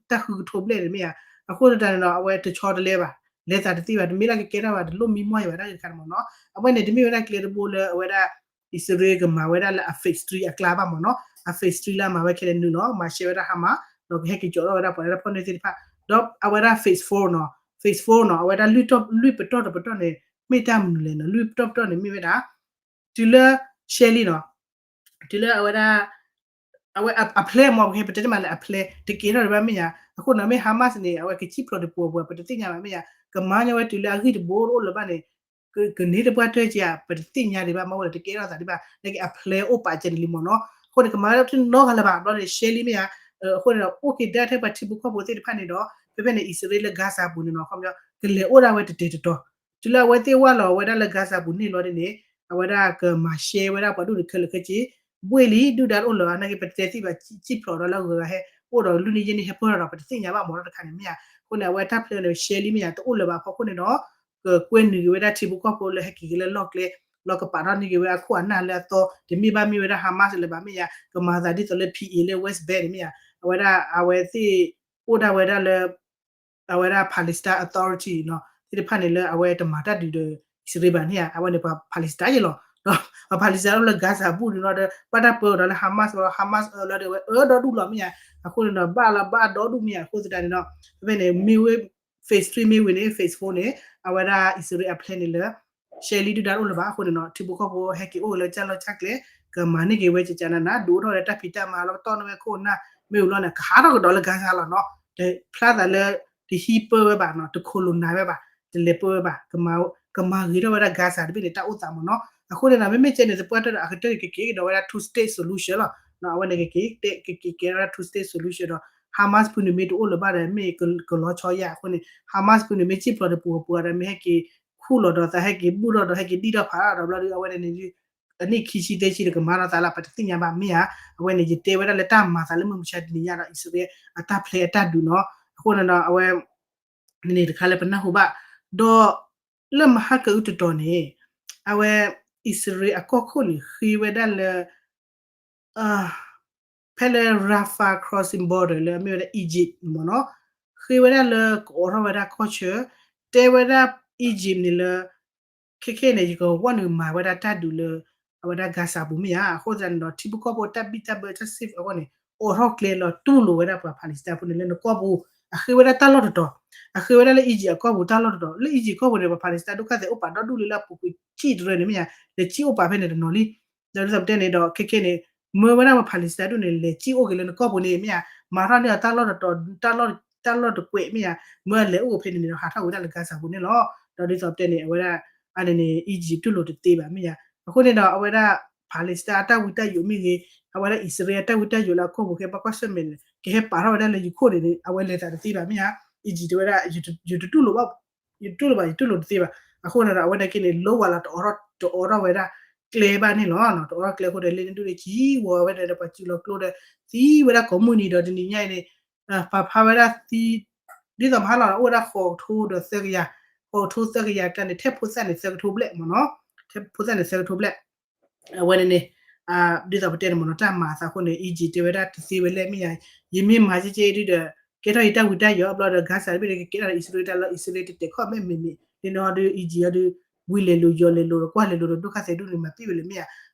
တၢ်ဃုကထိဘျဲၣ်န့ၣ်မ့ၢ်ဧါ. အဃိသတးန့ၣ်ဒီး အဝဲတဆီတလဲဘၣ် လဲၤသးတသ့ဘၣ် တမ့ၢ်လၢကကဲထီၣ်ဘၣ် တလိၣ်မံမီၢ်ယၤဘၣ်တၢ်ဂ့ၢ်တခါန့ၣ်မ့ၢ်နီၤ. အဝဲန့ၣ် တမ့ၢ်ဝဲဒၣ်ကျဲတဘိလၢအဝဲဒၣ် အံၣ်စရ့လးကမၤဝဲဒၣ်လၢအ phase three အကျါဘၣ်မ့ၢ်နီၤ. အ phase three လၢအမၤဝဲခဲလၢာ်နုာ်လီၤ မၤရှဲဝဲဒၣ် Hamas ဒီးကဟဲက့ၤကၠီထီၣ်ဝဲဒၣ်ပှၤလၢတၢ်ဖီၣ်န့ၢ်သ့ၣ်တဖၣ် ဒီးအဝဲဒၣ် phase four နီၤ phase four နီၤ အဝဲဒၣ်လွံၢ်ပတီၢ်တပတီၢ်န့ၣ် မ့ၢ်တၢ်မနုၤလဲၣ်နီၤ လွံၢ်ပတီၢ်တပတီၢ်န့ၣ်မ့ၢ်ဝဲဒၣ် တုၤလၢ ရှဲလံနီၤ တုၤလၢအဝဲဒၣ် အဝဲအ plan မ့ၢ် ပကဟဲပတဲတမံၤလၢအ plan တကဲထီၣ်ဒံးဘၣ်မ့ၢ်ဧါ. အဃိန့ၣ် မ့ၢ် Hamas န့ၣ် အဝဲကစံၣ်ဖျိးတပူၤပူၤ ပတသ့ၣ်ညါဘၣ်မ့ၢ်ဧါ. ကမၤညီဝဲတုၤလၢအဂံၢ်တဘိတအိၣ်လၢၤဘၣ်န့ၣ် ကန့ၢ်တပှၢ်တၢၢ်က့ဧါ ပတသ့ၣ်ညါဒံးဘၣ် မ့ၢ်ဝဲလၢတကဲထီၣ်သးဒံးဘၣ် နာ်က့ အ plan အိၣ်ပာ်စၢၤန့ၣ်လံမ့ၢ်နီၤ. အဃိန့ၣ် ကမၤဝဲဒၣ်တနီတဂၤလၢၤဘၣ် ဘျီန့ၣ် ရှဲလံမ့ၢ်ဧါ. အဃိန့ၣ်ဒီး အိၣ်က့ၤဒၣ်ထဲပှၤထံဖိကီၢ်ဖိသ့ၣ်တဖၣ်န့ၣ်ဒီး ဖဲဖဲန့ၣ် အံၣ်စရ့လးလၢ Gaza ပူၤန့ၣ်နီၤ ခီပညီ ကလဲၤအိၣ်ဒၣ်ဝဲတတဲာ်တတီၤ တုၤလၢအဝဲသ့ၣ်ဝၢ်လီၤဝဲဒၣ်လၢ Gaza ပူၤန့ၣ်လီၤဒ်န့ၣ် အဝဲဒၣ်ကမၤရှဲဝဲဒၣ်ပှၤဒူၣ်န့ၣ်ခဲလၢာ်ခဲဆ့ ဘှ့ၣ်လံ ဒုၣ်ဒါတအိၣ်လၢၤဘၣ် နာ်က့ ပတဲသ့ဘၣ် စံၣ်ဖျိးဒီးလၢအဂုၤအဂၤဟဲ အိၣ်ဒီးလွံၢ်နံၣ်ယဲၢ်နံၣ်ဟဲပၢၢ်ထီၣ်ဒီး ပတသ့ၣ်ညါဘၣ်မ့ၢ်နီၤတခါန့ၣ်မ့ၢ်ဧါ. အဃိန့ၣ် အဝဲတၢ် plan န့ၣ် ရှဲလံမ့ၢ်ဧါ တအိၣ်လၢၤဘၣ်အဖီခိၣ်န့ၣ်ဒီး ကကွဲနုာ်က့ၤဝဲဒၣ်ထံဖိကီၢ်ဖိလၢဟဲက့ၤက့ၤလၢလီၢ်ကျဲ လီၤကပာ်ထီၣ်န့ၢ်က့ၤဝဲအခိၣ်အနၢ်လၢအသီ တမ့ၢ်ဘၣ်မ့ၢ်ဝဲဒၣ် Hamas လၢၤဘၣ်မ့ၢ်ဧါ. ကမၤသးဒ်သိးလၢ P A လၢ West Bank န့ၣ်မ့ၢ်ဧါ. အဝဲဒၣ်အဝဲသ့ၣ် အိၣ်ဒၣ်ဝဲဒၣ်လၢ အဝဲဒၣ် Palestine Authority နီၤ သ့ၣ်တဖၣ်န့ၣ်လၢအဝဲတမၤတၢ်ဒုးဒီး အံၣ်စရ့လးဘၣ်န့ၣ်ဧါ. အဝဲန့ၣ်ပှၤ Palestine ယဲလီၤ ဒီးပှၤ Palestine အိၣ်လၢ Gaza ပူၤန့ၣ်လီၤဒီး ဘၣ်တၢ်ပၢအီၤဒီးလၢ Hamas လီၤ Hamas အၢလီၤဒီး အဝဲအၢဒီဒူၣ်လီၤမ့ၢ်ဧါ. အဃိန့ၣ်ဒီး ဘၣ်လီၤဘၣ်ဒီဒူၣ်မ့ၢ်ဧါ. အဃိသတးန့ၣ်ဒီး ဖဲဖဲန့ၣ် မ့ၢ်ဝဲ phase three မ့ၢ်ဝံၤန့ၣ် phase four န့ၣ် အဝဲဒၣ်အံၣ်စရ့လးအ plan န့ၣ်လၢ ရှဲလံ ဒုၣ်ဒါတအိၣ်လၢၤဘၣ်အဃိန့ၣ်နီၤ ထံဖိကီၢ်ဖိဟဲက့ၤအိၣ်လၢကၢ်လီၢ်ကၢ်ကျဲ ကမၤန့ၢ်က့ၤဝဲကကနန ဒုးအိၣ်ထီၣ်လၢတၢ်ဖံးတၢ်မၤလီၤ ကတီၢ်န့ၢ်ဝဲခိၣ်နၢ် မ့ၢ်ဝံၤလီၤန့ၣ် ကဟးထီၣ်ကဒီးလၢ Gaza လီၤနီၤ တဖျါသးလၢ တဟံးပၢဝဲဘၣ်နီၤ တခိၣ်လိာ်နၤဝဲဘၣ် တလဲၤပၢဝဲဘၣ် ကမၤဂ့ၤထီၣ်ဝဲဒၣ် Gaza တဘ့ၣ်န့ၣ် တၢ်အိၣ်သးမ့ၢ်နီၤ. အဃိန့ၣ်ဒီး မ့မ့ၢ်ကဲန့ၣ် သပှၢ်တၢၢ်ဒီး အကတၢၢ်န့ၣ် ကက့ၤကဒီးဝဲဒၣ် two state solution လီၤ. အဝဲန့ၣ် ကက့ၤက့ၤကဲဝဲဒၣ် two state solution ဒီး Hamas ဖုနုာ်မ့ၢ်တအိၣ်လၢၤဘၣ်ဒီး မ့ၢ်ကလီၤဆီယါအဃိန့ၣ် Hamas ဖုနုာ်မ့ၢ်စံၣ်ဖျိးတပူၤပူၤဒီး မ့ၢ်ဟဲက့ၤခူၣ်လီၤဒီးသး ဟဲက့ၤဘူၣ်ထီၣ်ဒီး ဟဲက့ၤဒံၣ်ထီၣ်ဖးထီၣ်ဒီးဘျီဒီး အဝဲန့ၣ်န့ၣ် အနံၣ်ခံဆံသၢဆံဒီး ကမၤထီၣ်သးလၢ ပတသ့ၣ်ညါဘၣ်မ့ၢ်ဧါ. အဝဲန့ၣ် ယတဲဝဲဒၣ်လၢတၢ်မၤသးလၢမုၢ်မဆါတနံၤညါဒီး အံၣ်စရ့လးအတၢ် plan အတၢ်ဒုးနီၤ. အဃိန့ၣ်ဒီး အဝဲ န့ၣ်တခါလၢပနၢ်ဟူဘၣ် ဒီး လၢမဟါကအုတတီၤန့ၣ် အဝဲ အံၣ်စရ့လးအကီၢ်ခိၣ်န့ၣ် ဃ့ဝဲဒၣ်လၢ ဖဲလၢ Rafah crossing border လၢအမ့ၢ်ဝဲဒၣ် Egypt န့ၣ်မ့ၢ်နီၤ ဃ့ဝဲဒၣ်လၢကအိးထီၣ်ဝဲဒၣ်ကီၢ်ဆၢ တဲဝဲဒၣ် Egypt န့ၣ်လၢ ခဲခဲန့ၣ် ယကဝဲနုာ်မၤဝဲဒၣ်တၢ်ဒုးလၢ အဝဲဒၣ် Gaza ပူၤမ့ၢ်ဧါ. အဃိသတးန့ၣ်ဒီး ထံဖိကီၢ်ဖိတၢ်ဘံၣ်တၢ်ဘၢတၢ် safe အဂီၢ်န့ၣ် အိးထီၣ်ကျဲလီၤတူၢ်လိာ်ဝဲဒၣ်ပှၤ Palestine ဖိန့ၣ်လၢနကီၢ်ပူၤ အဃ့ဝဲဒၣ်တၢ်လီၢ်တတီၤ အဃ့ဝဲဒၣ်လၢ Egypt အကီၢ်ပူၤတၢ်လီၢ်တတီၤ လၢ Egypt ကီၢ်ပူၤန့ၣ် ပှၤ Palestine ဒုက္ခသည်အိၣ်ပာ်ဒီဒူၣ်လံလၢအပူၤကွံာ် ဆံၣ်တရၢန့ၣ်မ့ၢ်ဧါ လဲၤဆံၣ်အိၣ်ပာ်ဖဲန့ၣ်တနီၤလံ. ဒီးဒ်သိးပတဲန့ၣ်ဒီး ခဲခဲန့ၣ် မၢဝဲဒၣ်ပှၤ Palestine ဒူၣ်န့ၣ် လဲၤစံၣ်အိၣ်က့ၤလၢနကီၢ်ပူၤန့ၣ် မ့ၢ်ဧါ, မၤထီၣ်န့ၢ်အီၤတၢ်လီၢ်တတီၤ တၢ်လီၢ်တကွဲး မ့ၢ်ဧါ, မၢအလဲၤအိၣ်ဖဲန့ၣ်န့ၣ်ဒီး ဟးထီၣ်ဝဲဒၣ်လၢ Gaza ပူၤန့ၣ်လီၤ. ဒီးဒ်သိးပတဲန့ၣ် အဝဲဒၣ် အန့ၣ်န့ၣ် Egypt တူၢ်လိာ်တသ့ဘၣ် မ့ၢ်ဧါ. အဃိန့ၣ်ဒီး အဝဲဒၣ် Palestine အတၢ်ဝံတၢ်ယိးမ့ၢ်ဂ့ၤ, အဝဲဒၣ်အံၣ်စရ့လးအတၢ်ဝံတၢ်ယိးလၢအကီၢ်ပူၤ ကဟဲဘၣ်ကွၢ်ဆၢၣ်မဲာ်န့ၣ် ကဟဲပာ်ထီၣ်ဝဲဒၣ်လၢယခိၣ်န့ၣ်န့ၣ် အဝဲလဲၤသးတသ့ဘၣ် မ့ၢ်ဧါ. Egypt တဲဝဲဒၣ် ယတတူၢ်လိာ်ဘၣ်, ယတူၢ်လိာ်ဘၣ် ယတူၢ်လိာ်တသ့ဘၣ်. အဃိန့ၣ်ဒီး အဝဲဒၣ်က့န့ၣ် လိဝဲလီၤ တအိးထီၣ်ဝဲဒၣ်ကျဲဘၣ်န့ၣ်လီၤ. တအိးထီၣ်ကျဲအဃိဒီး လၢန့ၣ်ဒူၣ်န့ၣ် ကံဝီၤဝဲဒၣ်ဒီး ပှၤစုလီၤကျိဒီး သံဝဲဒၣ်ကိးမုၢ်နံၤဒီး တနံၤညါအံၤန့ၣ် ပာ်ဖျါဝဲဒၣ်သံ ဒ်သိးမဟါလီၤ အိၣ်ဝဲဒၣ်ဃိးကထိဒီးသၢကယၤ, ဃိးကထိသၢကယၤကျါန့ၣ် ထဲဖိသၣ်န့ၣ်သၢကထိဘျဲၣ်မ့ၢ်နီၤ, ထဲဖိသၣ်န့ၣ်သၢကထိဘျဲၣ်. အဝဲန့ၣ်န့ၣ် ဒ်သိးပတဲန့ၣ်မ့ၢ်နီၤ တၢ်မၤအသးအဃိန့ၣ် Egypt တဲဝဲဒၣ်တသ့ဝဲလဲၣ် မ့ၢ်ယၤ, ယမ့ၢ်မၤကဲကဲဒုဒီး ကဲထီၣ်ယတၢ်ဝံတၢ်ယိးအဘျီဒီး Gaza တဘ့ၣ်ဒီး ကကဲထီၣ်လၢအံၣ်စရ့လးတၢ်လီၢ် အံၣ်စရ့လးတတဲာ်ခီၣ်မဲာ်မ့ၢ်မ့ၢ် လၢနဟီဒီး Egypt အီၤဒီး ဝံၤလဲၤလိၤယိၤလဲၤလိၤဒီး ကွၢ်လဲၤလိၤဒီး ဒိၣ်ခါသဲးဒူၣ်န့ၣ် မၤပ့ၢ်ဝဲလၢမ့ၢ်ဧါ.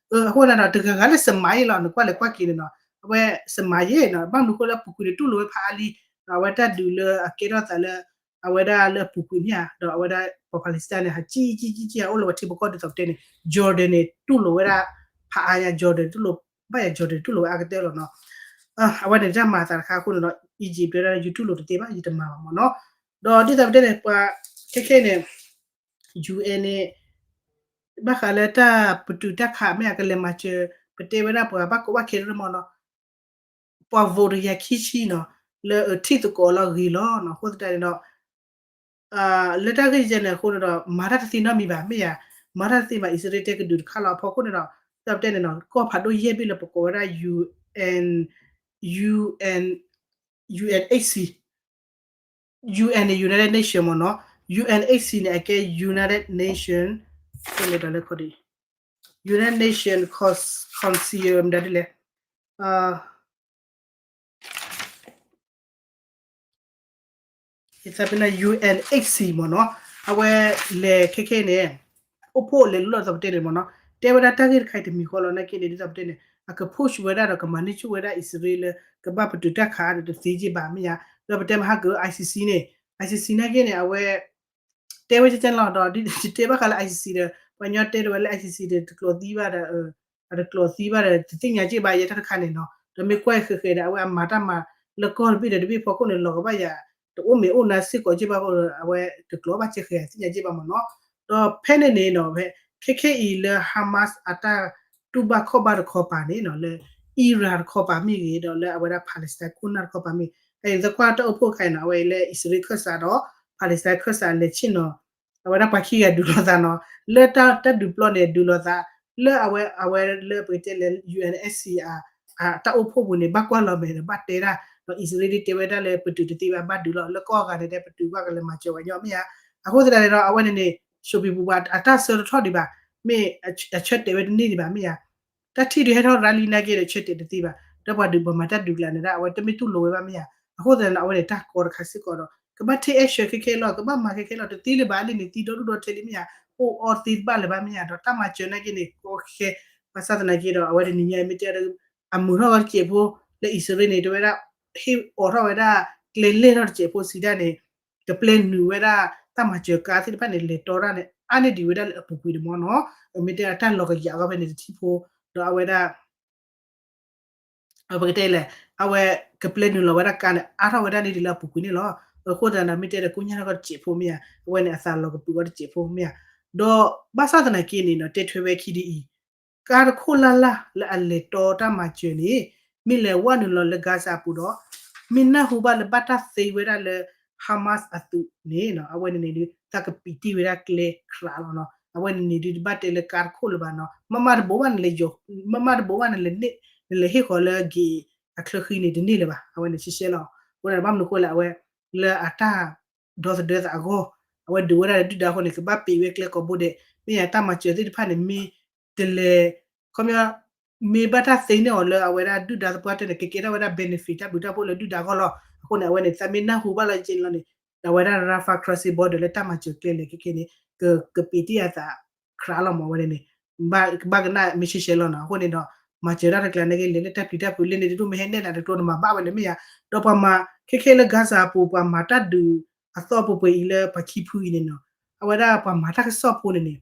အဃိသတးဒီး တဂၤဂၤလၢစမၤယဲၢ်လီၤ နကွၢ်လဲၤကွၢ်က့ၤန့ၣ်နီၤ အဝဲစမၤယဲၢ်နီၤ ဘၣ်မနုၤဃိလၢအပူၤကွံာ်န့ၣ် တူၢ်လိာ်ဝဲဖးအါလံ, အဝဲတၢ်ဒုးလၢအကဲထီၣ်သးလၢ အဝဲဒၣ်လၢအပူၤကွံာ်န့ၣ်ဧါ ဒီးအဝဲဒၣ်ပှၤ Palestine န့ၣ် ဟးကံကံကံကံ ဟးအိၣ်လၢပှၤထံဖိကီၢ်ဒ်သိးပတဲန့ၣ် Jordan န့ၣ် တူၢ်လိာ်ဝဲဒၣ်ဖးအါညါ Jordan တူၢ်လိာ် ဘၣ်ယၤ Jordan တူၢ်လိာ်ဝဲအါကတၢၢ်လီၤနီၤ. အဝဲန့ၣ်တၢ်မၤအသးတခါအဃိန့ၣ်ဒီး Egypt တဲဝဲဒၣ် ယတူၢ်လိာ်တသ့ဘၣ် ယတမၤဘၣ်မ့ၢ်နီၤ. ဒီးဒ်သိးပတဲန့ၣ် ပှၤခဲခဲန့ၣ် UN န့ၣ် ဘၣ်ဃးလၢတၢ်ပတုာ်တၢ်ခးမ့ၢ်ဧါ ကလဲၤမၤစၢၤ ပတဲဝဲဒၣ်ပှၤဘၣ်ကိးဘၣ်ခဲတမ့ၢ်နီၤ ပှၤ vote တကယၤခံဆံနီၤ လၢထံၣ်သကိးလီၤဂ့ၤလီၤနီၤ အဃိသတးန့ၣ်ဒီး လၢတၢ်ဂ့ၢ်ယဲန့ၣ်အဃိန့ၣ်ဒီး မၤတၢ်တသ့နီတမံၤဘၣ် မ့ၢ်ဧါ, မၤတၢ်တသ့ဘၣ် အံၣ်စရ့လးတဲကဒုးတခါလီၤ အဖီခိၣ်န့ၣ်ဒီး ဒ်သိးပတဲန့ၣ်နီၤ ကီၢ်ဖးဒိၣ်ယဲၢ်ဘ့ၣ်လၢပကိးဝဲဒၣ် UN, UN, UNHC, UN န့ၣ် United Nation မ့ၢ်နီၤ, UNHC န့ၣ် အကဲ United Nation, ကလဲၤဒီးလၢ United Nation Cons-, Council မတၤဒ်လဲၣ်, ယသးပ့ၤနီၤ UNHC မ့ၢ်နီၤ, အဝဲလဲၤခဲခဲန့ၣ် အိၣ်ဖှိၣ်လဲၤလိၣ်လီၤဒ်သိးပတဲန့ၣ်မ့ၢ်နီၤ, တဲဝဲဒၣ်တၢ်ဂ့ၢ်တခါအံၤတမံၤဃီလီၤ နာ်က့န့ၣ် ဒ်သိးပတဲန့ၣ် အက push ဝဲဒၣ်ဒီးကမၤန့ၢ်ဆူၣ်ဝဲဒၣ်အံၣ်စရ့လးလၢ ကဘၣ်ပတုာ်တၢ်ခးဒီးတသ့က့ဘၣ်မ့ၢ်ဧါ, ဒီးပတဲမဟါက ICC န့ၣ် ICC နာ်က့န့ၣ် အဝဲ တဲဝဲကဲကဲလီၤဒီး ဒ်တဲဘၣ်ဃးလၢ ICC ဒီး ပှၤကညီတဲတဝဲလၢ ICC ဒီးတကျိးသံဘၣ်ဒီး အတကျိးသံဘၣ်ဒီး တသ့ၣ်ညါက့ဘၣ်ယဲတၢ်တခါန့ၣ်နီၤ, ဒီးမ့ၢ်ကွၢ်ဃဲၤဃဲၤဒီး အဝဲအမၤတၢ်မၤလၢကီၢ်တဘ့ၣ်ဒီးတဘ့ၣ်ဖီခိၣ်န့ၣ် လီၤကဘၣ်ယၤ တအိၣ်မ့ၢ်အိၣ်နါစ့ၢ်ကီးက့ဘၣ်ဃိဒီး အဝဲတကျိးဘၣ်ကဲဃဲၤသ့ၣ်ညါက့ဘၣ်မ့ၢ်နီၤ, ဒီးဖဲန့ၣ်န့ၣ်နီၤ ဖဲခဲခဲအံၤလၢ Hamas အတၢ်တူၢ်ဘၣ်ခီၣ်ဘၣ်တခီပၤန့ၣ်နီၤ လၢ Iran တခီပၤမ့ၢ်ဂ့ၤ ဒီးလၢအဝဲဒၣ် Palestine ခိၣ်နၢ်တခီပၤမ့ၢ်ဂ့ၤ အသကွၢ်တၢ်အိၣ်ဖှိၣ်တခါအံၤနီၤ အဝဲအံၤလၢအံၣ်စရ့လးခၢၣ်စးဒီး Palestine ခၢၣ်စးလဲၤဆ့ၣ်နီၤ အဝဲဒၣ်ပှၤခံဂၤဒုးလိာ်သးနီၤ, လၢတၢ်ဒုးပျီန့ၣ် ဒုးလိာ်သး လၢအဝဲ အဝဲလၢပကတဲလၢ UNHC အတၢ်အိၣ်ဖှိၣ်ပူၤန့ၣ် ဘၣ်ကွၢ်လီၤမဲာ်ဒီးဘၣ်တဲတၢ်, ဒီးအံၣ်စရ့လးတဲဝဲဒၣ်လၢပတုာ်တသ့ဘၣ် ဘၣ်ဒုးလီၤ လၢကီၢ်အဂၤန့ၣ်ဒီး ပတုာ်ဘၣ်ကလဲၤမၤစၢၤဝဲညီမ့ၢ်ဧါ, အဃိသတးန့ၣ်ဒီး အဝဲန့ၣ်န့ၣ် ရှုံးပံပူၤဘၣ် အတၢ်ဆၢတထီၣ်ဒံးဘၣ်, မ့ၢ်အဆၢတဲာ်ဝဲတန့ၢ်ဒံးဘၣ်မ့ၢ်ဧါ, တၢ်ထံၣ်ဒုးဟဲထီၣ်ရၤလံနာ်က့ဒီး ဆၢတဲာ်တသ့ဘၣ်, ဒီးပှၤဒုးပှၤမၤတၢ်ဒုးကျါန့ၣ်ဒၣ် အဝဲတမ့ၢ်တူၢ်လိာ်ဝဲဘၣ်မ့ၢ်ဧါ, အဃိသတးန့ၣ် အဝဲန့ၣ်တၢ်ကီတခါစ့ၢ်ကီးဒီး ကဘၣ် take action ခဲခဲလီၤ ကဘၣ်မၤခဲခဲလီၤ တသ့လၢၤဘၣ်လံန့ၣ် သံဒီဒူၣ်ဒီထၢလံမ့ၢ်ဧါ, အိၣ်အီသ့တဘၣ်လၢၤဘၣ်မ့ၢ်ဧါ, ဒီးတၢ်မၤစၢၤနာ်က့န့ၣ် ကီခဲ ဘၣ်ဆၣ်သနာ်က့ဒီး အဝဲတနံၤညါမ့ၢ်တဲဒီး အမုာ်ထီၣ်ဝဲတစဲးဖိ လၢအံၣ်စရ့လးန့ၣ် တဲဝဲဒၣ် ဟ့ၣ်အိးထီၣ်ဝဲဒၣ် ကျဲလဲၢ်ထီၣ်တစဲးဖိစံးဒၣ်န့ၣ် ကပျဲနုာ်ဝဲဒၣ် တၢ်မၤစၢၤကါသ့ၣ်တဖၣ်န့ၣ် လဲၤတီတၢ်န့ၣ် အါန့ၢ်ဒံးဝဲဒၣ်လၢအပူၤကွံာ်တမီၢ်နီၤ, မ့ၢ်တဲတၢ်လီၤကယၤအဂီၢ်ဖဲန့ၣ်တထံၣ်ဖိ ဒီးအဝဲဒၣ် ပကတဲလဲၣ် အဝဲကပျဲနုာ်လီၤဝဲဒၣ်ကါန့ၣ် အါထီၣ်ဝဲဒၣ်န့ၣ်ဒ်လၢအပူၤကွံာ်န့ၣ်လီၤ. အဃိသတးဒီး မ့ၢ်တဲဒီးကိညါထီၣ်ကီၢ်တစဲးဖိမ့ၢ်ဧါ, အဝဲန့ၣ်အသးလီၤကပုာ်ဝဲတစဲးဖိမ့ၢ်ဧါ, ဒီးဘၣ်ဆၣ်သနာ်က့န့ၣ်ဒီး တဲထွဲဝဲခံဒ်အံၤ ကါတခိၣ်လၢ်လၢ်လၢအလဲၤတီတၢ်မၤစၢၤန့ၣ် မ့ၢ်လဲၤဝဲနုာ်လီၤလၢ Gaza အပူၤဒီး မ့ၢ်နၢ်ဟူဘၣ်လၢဘၣ်တၢ်သ့ဝဲဒၣ်လၢ Hamas အသုးန့ၣ် အဝဲန့ၣ်န့ၣ်ဒုး သးကပံးတံၢ်ဝဲဒၣ်ကျဲခရးလီၤနီၤ, အဝဲန့ၣ်န့ၣ်ဒုး တဘၣ်တဲလၢကါတခိၣ်လၢၤဘၣ်နီၤ, မ့မ့ၢ်တဘိးဘၣ်န့ၣ်လဲၤ မ့မ့ၢ်တဘိးဘၣ်န့ၣ်လဲၤ နလဲၤဟ့ၣ်ဃီၤလၢ gate အချၢဃံန့ၣ် တန့ၢ်လၢၤဘၣ်, အဝဲန့ၣ်ရှဲရှဲလီၤ. အဃိန့ၣ် ဘၣ်မနုၤအဃိလဲၣ် အဝဲလၢအတၢ်ဒီသဒၢသးအဂီၢ် အဝဲဒုးဝဲဒၣ်လၢဒုၣ်ဒါအဃိန့ၣ် ကဘၣ်ပံးဝဲကျဲကိးဘိဒဲး, မ့ၢ်ယတၢ်မၤစၢၤသ့ၣ်တဖၣ်န့ၣ် မ့ၢ်တလဲၤ ခီပညီ မ့ၢ်ဘၣ်တၢ်သ့န့ၢ်အီၤလၢအဝဲဒၣ်ဒုၣ်ဒါသပှၢ်တၢၢ်န့ၣ် ကကဲထီၣ်ဝဲဒၣ် benefit တၢ်ဘျုးတၢ်ဖှိၣ်လၢဒုၣ်ဒါအဂီၢ်လီၤ. အဃိန့ၣ် အဝဲန့ၣ် သးမ့ၢ်နၢ်ဟူဘၣ်လီၤက့န့ၣ်လီၤန့ၣ် အဝဲဒၣ် Rafah crossing border လၢတၢ်မၤစၢၤကျဲလဲၤခဲခဲန့ၣ် ကပံးတံၢ်အသးခရးလီၤမး အဝဲန့ၣ်န့ၣ် ဘၣ်ကနၣ်မ့ၢ်ရှဲရှဲလီၤနီၤ. အဃိန့ၣ်ဒီး မၤစၢၤတၢ်တကျါန့ၣ်က့ လဲၤလၢတၢ်ပျံၤတၢ်ဖုးလၢန့ၣ် တဒိၣ်မ့ၢ်ဟဲနဲၣ်နၤတကျိၤနမၤဘၣ်ဝဲလၢမ့ၢ်ဧါ, ဒီးပှၤမၤခဲခဲလၢ Gaza အပူၤ ပှၤမၤတၢ်ဒုးအသီၣ်ပှဲၤပှဲၤအံၤလၢပှၤခံဖုအံၤန့ၣ်နီၤ, အဝဲဒၣ်ပှၤမၤတၢ်ကစီၣ်ဖိန့ၣ်န့ၣ်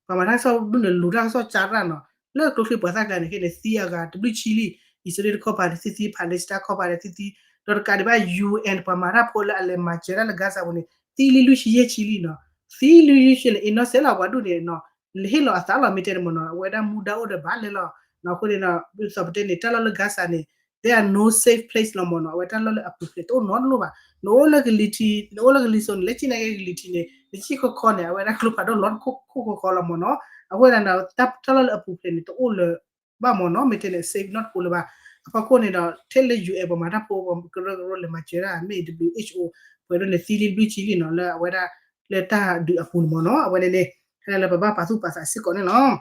ပှၤမၤတၢ်ကစီၣ်ဒ်န့ၣ် လူၤတၢ်ကစီၣ်ကၢ်ရၣ်နီၤ, လၢကျိချံပှၤသၣ်ကျါန့ၣ်က့န့ၣ် သံအဂၤတဘျုးဆံလံ, အံၣ်စရ့လးတခီပၤန့ၣ် သံသံ Palestine တခီပၤန့ၣ် သံသံ, ဒီးတကးဒံးဘၣ် ယူ�အ့ၣ် ပှၤမၤတၢ်ဖိလၢအလဲၤမၤစၢၤတၢ်လၢ Gaza ပူၤန့ၣ် သံလံလွံၢ်ဆံယဲၢ်ဆံလံနီၤ, သံလံလွံၢ်ဆံန့ၣ် အ့ၣ်နီၣ်စဲးလီၤပှၤဒူၣ်န့ၣ်နီၤ, ဟ့ၣ်လီၤအသးလီၤ မ့ၢ်တဲန့ၣ်မ့ၢ်နီၤ, အဝဲဒၣ်မူဒါအိၣ်ဒီးဘၣ်လဲၣ်လီၤ, အဃိန့ၣ်ဒီး ဒ်သိးပတဲန့ၣ် တၢ်လီၢ်လၢ Gaza န့ၣ် there are no safe place လီၤမ့ၢ်နီၤ, အဝဲတၢ်လီၢ်လၢအပူၤဖျဲးတအိၣ်နီတလိၣ်ဘၣ်, နအိၣ်လၢကလံၤထံး နအိၣ်လၢကလံၤစိးန့ၣ် လၢကၠံၣ်နာ်က့ကလံၤထံးန့ၣ် နကၠံၣ်ခီခီန့ၣ် အဝဲဒၣ်ကျိဖးဒိၣ်လီၤတခိၣ်ခိၣ်ခီခီလီၤမ့ၢ်နီၤ, အဃိန့ၣ် တၢ်လီၢ်လၢအပူၤဖျဲးန့ၣ် တအိၣ်လၢၤဘၣ်မ့ၢ်နီၤ, မ့ၢ်တဲန့ၣ် safe နီတပူၤလၢၤဘၣ်, အဖီခိၣ်န့ၣ်ဒီး ထဲလၢ ယူအ့ၣ် ပှၤမၤတၢ်ဖိ ပှၤကရၢကရိလဲၤမၤစၢၤဒၣ် မ့ၢ် WHO ပှဲၤဒိၣ်န့ၣ် သံလံလွံၢ်ဆံလံနီၤ လၢအဝဲဒၣ် လၢတၢ်ဒုးအပူၤန့ၣ်မ့ၢ်နီၤ, အဝဲန့ၣ်န့ၣ် ဟဲလၢပဘၣ်ပာ်သူၣ်ပာ်သးစ့ၢ်ကီးန့ၣ်လီၤ,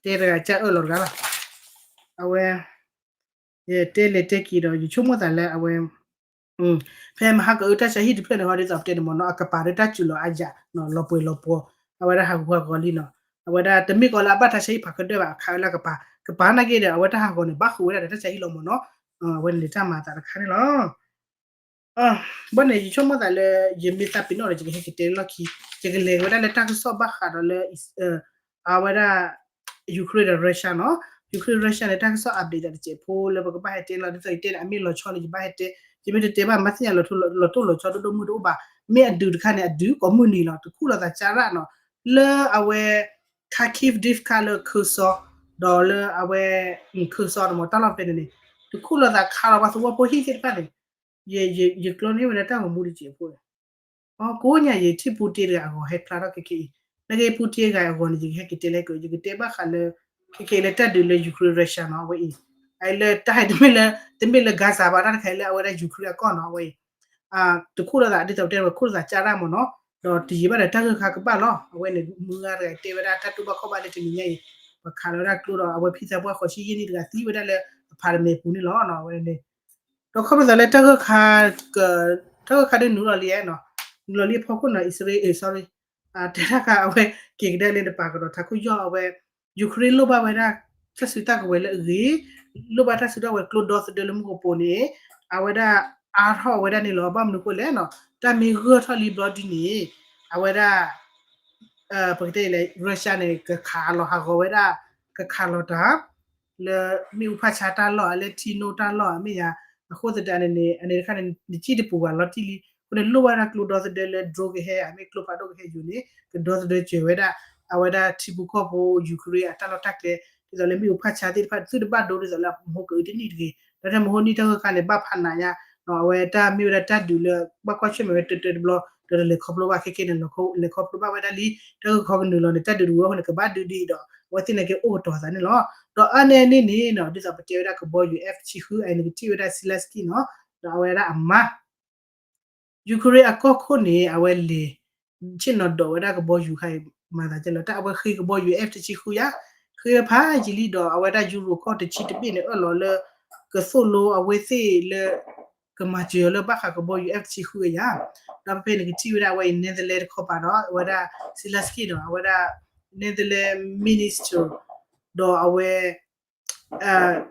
တဲတဂၤကၢ်အၢၣ်လီၤတဂၤလီၤ, အဝဲ ယတဲလဲၤတဲက့ၤဒီး ယဆိကမိၣ်သးလၢအဝဲ ဖဲမဟါကအုတၢ်ဆါဟံၣ်တဖျၢၣ်န့ၣ် ဟီဒ်သိးပတဲန့ၣ်မ့ၢ်နီၤ အကပၤလၢတၢ်စူၤလီၤအါယၤ လီၤပှဲၤလီၤပှီၤ, အဝဲဒၣ်ဟးဂူာ်ဟးဂီၤလံနီၤ, အဝဲဒၣ်တမ့ၢ်ကီးလၢအဘၣ်တၢ်ဆါဟံၣ်ဖးကတၢၢ်ဘၣ် အခးဝဲလၢကပၤ, ကပၤနာ်က့ဒီး အဝဲတၢ်ဟးဂီၤန့ၣ် ဘၣ်ဃုာ်ဝဲဒၣ်ဒီးတၢ်ဆါဟံၣ်လီၤမ့ၢ်နီၤ, အဝဲန့ၣ်န့ၣ်တၢ်မၤအသးတခါန့ၣ်လီၤ. ဘၣ်န့ၣ် ယဆိကမိၣ်သးလၢ ယမ့ၢ်သးပ့ၤနီၣ်ဒီး ယကဟဲက့ၤတဲလီၢ်ခံ, ယကလဲၤဝဲဒၣ်လၢတၢ်ကစီၣ်ဘၣ်ဃးဒီးလၢ အဝဲဒၣ် Ukraine ဒီး Russia နီၤ, Ukraine Russia န့ၣ် တၢ်ကစီၣ် update သးတစဲးဖိလၢပကဘၣ်ဟဲတဲလီၤ, ဒ်သိးယတဲန့ၣ် အမ့ၢ်လီၤဆီန့ၣ် ယဘၣ်ဟဲတဲ, ယမ့ၢ်တတဲဘၣ် မၤသ့ၣ်ညါလီၤတိၢ်လီၤဆီဒိၣ်ဒိၣ်မုၢ်တအိၣ်ဘၣ်, မ့ၢ်အဒုးတခါန့ၣ် အဒုးကိးမုၢ်နံၤလီၤ, တခူၣ်လိာ်သးကၢ်ရၣ်နီၤ, လၢအဝဲ Kharkiv ဒံၣ်ခါလၢခၢၣ်စီ, ဒီးလၢအဝဲ ခၢၣ်စီန့ၣ်မ့ၢ်တၢ်လီၢ်ဖဲန့ၣ်န့ၣ်, တခူၣ်လိာ်သးခးလီၤပှၤသဝီဖိဟံၣ်သ့ၣ်တဖၣ်န့ၣ်, ယကျီန့ၢ်ဝဲဒၣ်တၢ်ဂီၤမူတစဲးဖိ အကိးညါယထံၣ်ပူတ့တဂၤအဂီၢ်ဟဲဖျါထီၣ်ခဲခဲအံၤ, နာ်က့ပူတ့တဂၤအဂီၢ်န့ၣ် ယကဟဲက့ၤတဲလဲၣ်က့ၤ ယကတဲဘၣ်ဃးလၢ ခဲခဲအံၤလၢတၢ်ဒုးလၢ Ukraine Russia နီၤ, အဝဲအံၤ အလၢတၢ်ဟဲတမ့ၢ်လၢ တမ့ၢ်လၢ Gaza ဘၣ် တၢ်တခါအံၤလၢအဝဲဒၣ် Ukraine အကီၢ်နီၤ, အဝဲအံၤ တခူၣ်လိာ်သး ဒ်သိးပတဲဝဲ ခူၣ်လိာ်သးကၢ်ရၣ်မ့ၢ်နီၤ, ဒီးတယံာ်ဘၣ်ဒီးတၢ်ဂၢၢ်ခါကဘၣ်လီၤ, အဝဲန့ၣ် မုၢ်ဂၤတဂၤတဲဝဲဒၣ် တၢ်တူၢ်ဘၣ်ခီၣ်ဘၣ်လၢတနံၤညါအံၤ ပှၤခးလီၤဝဲဒၣ်ကျိဒီး အဝဲဖံသးပှၢ်ဃိးဆံယဲၢ်နံၣ်တဂၤသံဝဲဒၣ်လၢအဖးတမဲာ်ပူၤန့ၣ်လီၤ, အဝဲန့ၣ် ဒီးခီဖျိသးလၢတၢ်ဂၢၢ်ခါ တၢ်ဂၢၢ်ခါဒ်နုာ်လီၤလံနီၤ, နုာ်လီၤလံအဖီခိၣ်နီၤ အံၣ်စရ့လး sorry တဲတၢ်ခါ အဝဲက့ၤကဒါလၢနပာ်ကဒီးထးခိၣ်ယီၢ် အဝဲ Ukraine လိၣ်ဘၣ်ဝဲဒၣ် တၢ်စုတၢ်ကဝဲၤလၢအဂ့ၤ, လိၣ်ဘၣ်တၢ်စုတၢ်ကဝဲၤကျိဒီသဒၢလၢမူကပိာ်န့ၣ် အဝဲဒၣ်အါထီၣ်ဝဲဒၣ်န့ၣ်လီၤ, ဘၣ်မနုၤဃိလဲၣ်နီၤ, တၢ်မ့ၢ်ဂၢၢ်ထီၣ်လံဘျီဒ်န့ၣ် အဝဲဒၣ် ပကတဲလဲၣ် Russia န့ၣ် ကခးလီၤဟးဂီၤဝဲဒၣ် ကခးလီၤတၢ် လၢမ့ၣ်အူဖးဆါတၢ်လီၢ်ဧါ လၢထံနိတၢ်လီၢ်ဧါ မ့ၢ်ယါ, အဃိသတးန့ၣ်န့ၣ် အန့ၣ်တခါန့ၣ် နစံၣ်တပူၤဘၣ်လီၤတံၢ်လံ, အဃိန့ၣ် လိၣ်ဘၣ်ဝဲဒၣ်ကျိဒီသဒၢလၢ drone ကဟဲ အမ့ၢ်ကျိဖးဒိၣ်ကဟဲယိာ်န့ၣ် ကဒီသဒၢစၢၤဝဲဒၣ် အဝဲဒၣ်ထံဖိကီၢ်ဖိ Ukraine အတၢ်လီၢ်တၢ်ကျဲ ဒ်သိးလၢမ့ၣ်အူဖးဆါသ့ၣ်တဖၣ် သုတဘၣ်ဒိဒ်သိးလၢအမဟိကအုတနံၣ်တဂ့ၤ, ဒီးတၢ်မဟိနံၣ်တၢ်ဂၢၢ်ခါန့ၣ် ဘၣ်ဖးနးညါ အဝဲတၢ်မ့ၢ်ဝဲဒၣ်တၢ်ဒုးလၢ ဘၣ်ကွၢ်ဆၢၣ်မဲာ်ဝဲတၢတၢတဘျီ ဒီးတလဲၤခီဖျိဘၣ်ခဲခဲန့ၣ် လဲၤခီဖျိဘၣ်ဝဲဒၣ်လံ, တၢ်ဂၢၢ်ခီကနုာ်လီၤန့ၣ် တၢ်ဒုးတဝံၤအဃိန့ၣ် ကဘၣ်ဒုးဒံးဒီး အဝဲသ့ၣ်န့ၣ်က့အိၣ်ကတီၤသးန့ၣ်လီၤ. ဒီးအါန့ၢ်န့ၣ်န့ၣ်နီၤ ဒ်သိးပတဲဝဲဒၣ်ကဘီယူၤ F တဆံဃု အံၤန့ၣ် ကထံၣ်ဝဲဒၣ် Zelensky နီၤ, ဒီးအဝဲဒၣ်အမါ Ukraine အကီၢ်ခိၣ်န့ၣ် အဝဲလဲၤ ဆ့ၣ်နီၤဒိးဝဲဒၣ်ကဘီယူၤခါအံၤ မၤသးဒ်လဲၣ် တၢ်အဝဲဃ့ကဘီယူၤ F တဆံဃုယါ, ဃ့ဖးယံာ်လံဒီး အဝဲဒၣ်ယူရိၤကီၢ်တဆံတဘ့ၣ်န့ၣ် အၢၣ်လီၤလၢ ကသိၣ်လိအဝဲသ့ၣ်လၢ ကမၤစၢၤအီၤလၢဘၣ်ဃးကဘီယူၤ F တဆံဃုအံၤယါ, ဒီးဖဲဖဲန့ၣ် ကထံၣ်ဝဲဒၣ်အဝဲအံၤ Netherlands တခီပၤဒီး အဝဲဒၣ် Zelensky ဒီး အဝဲဒၣ် Netherlands Minister ဒီးအဝဲ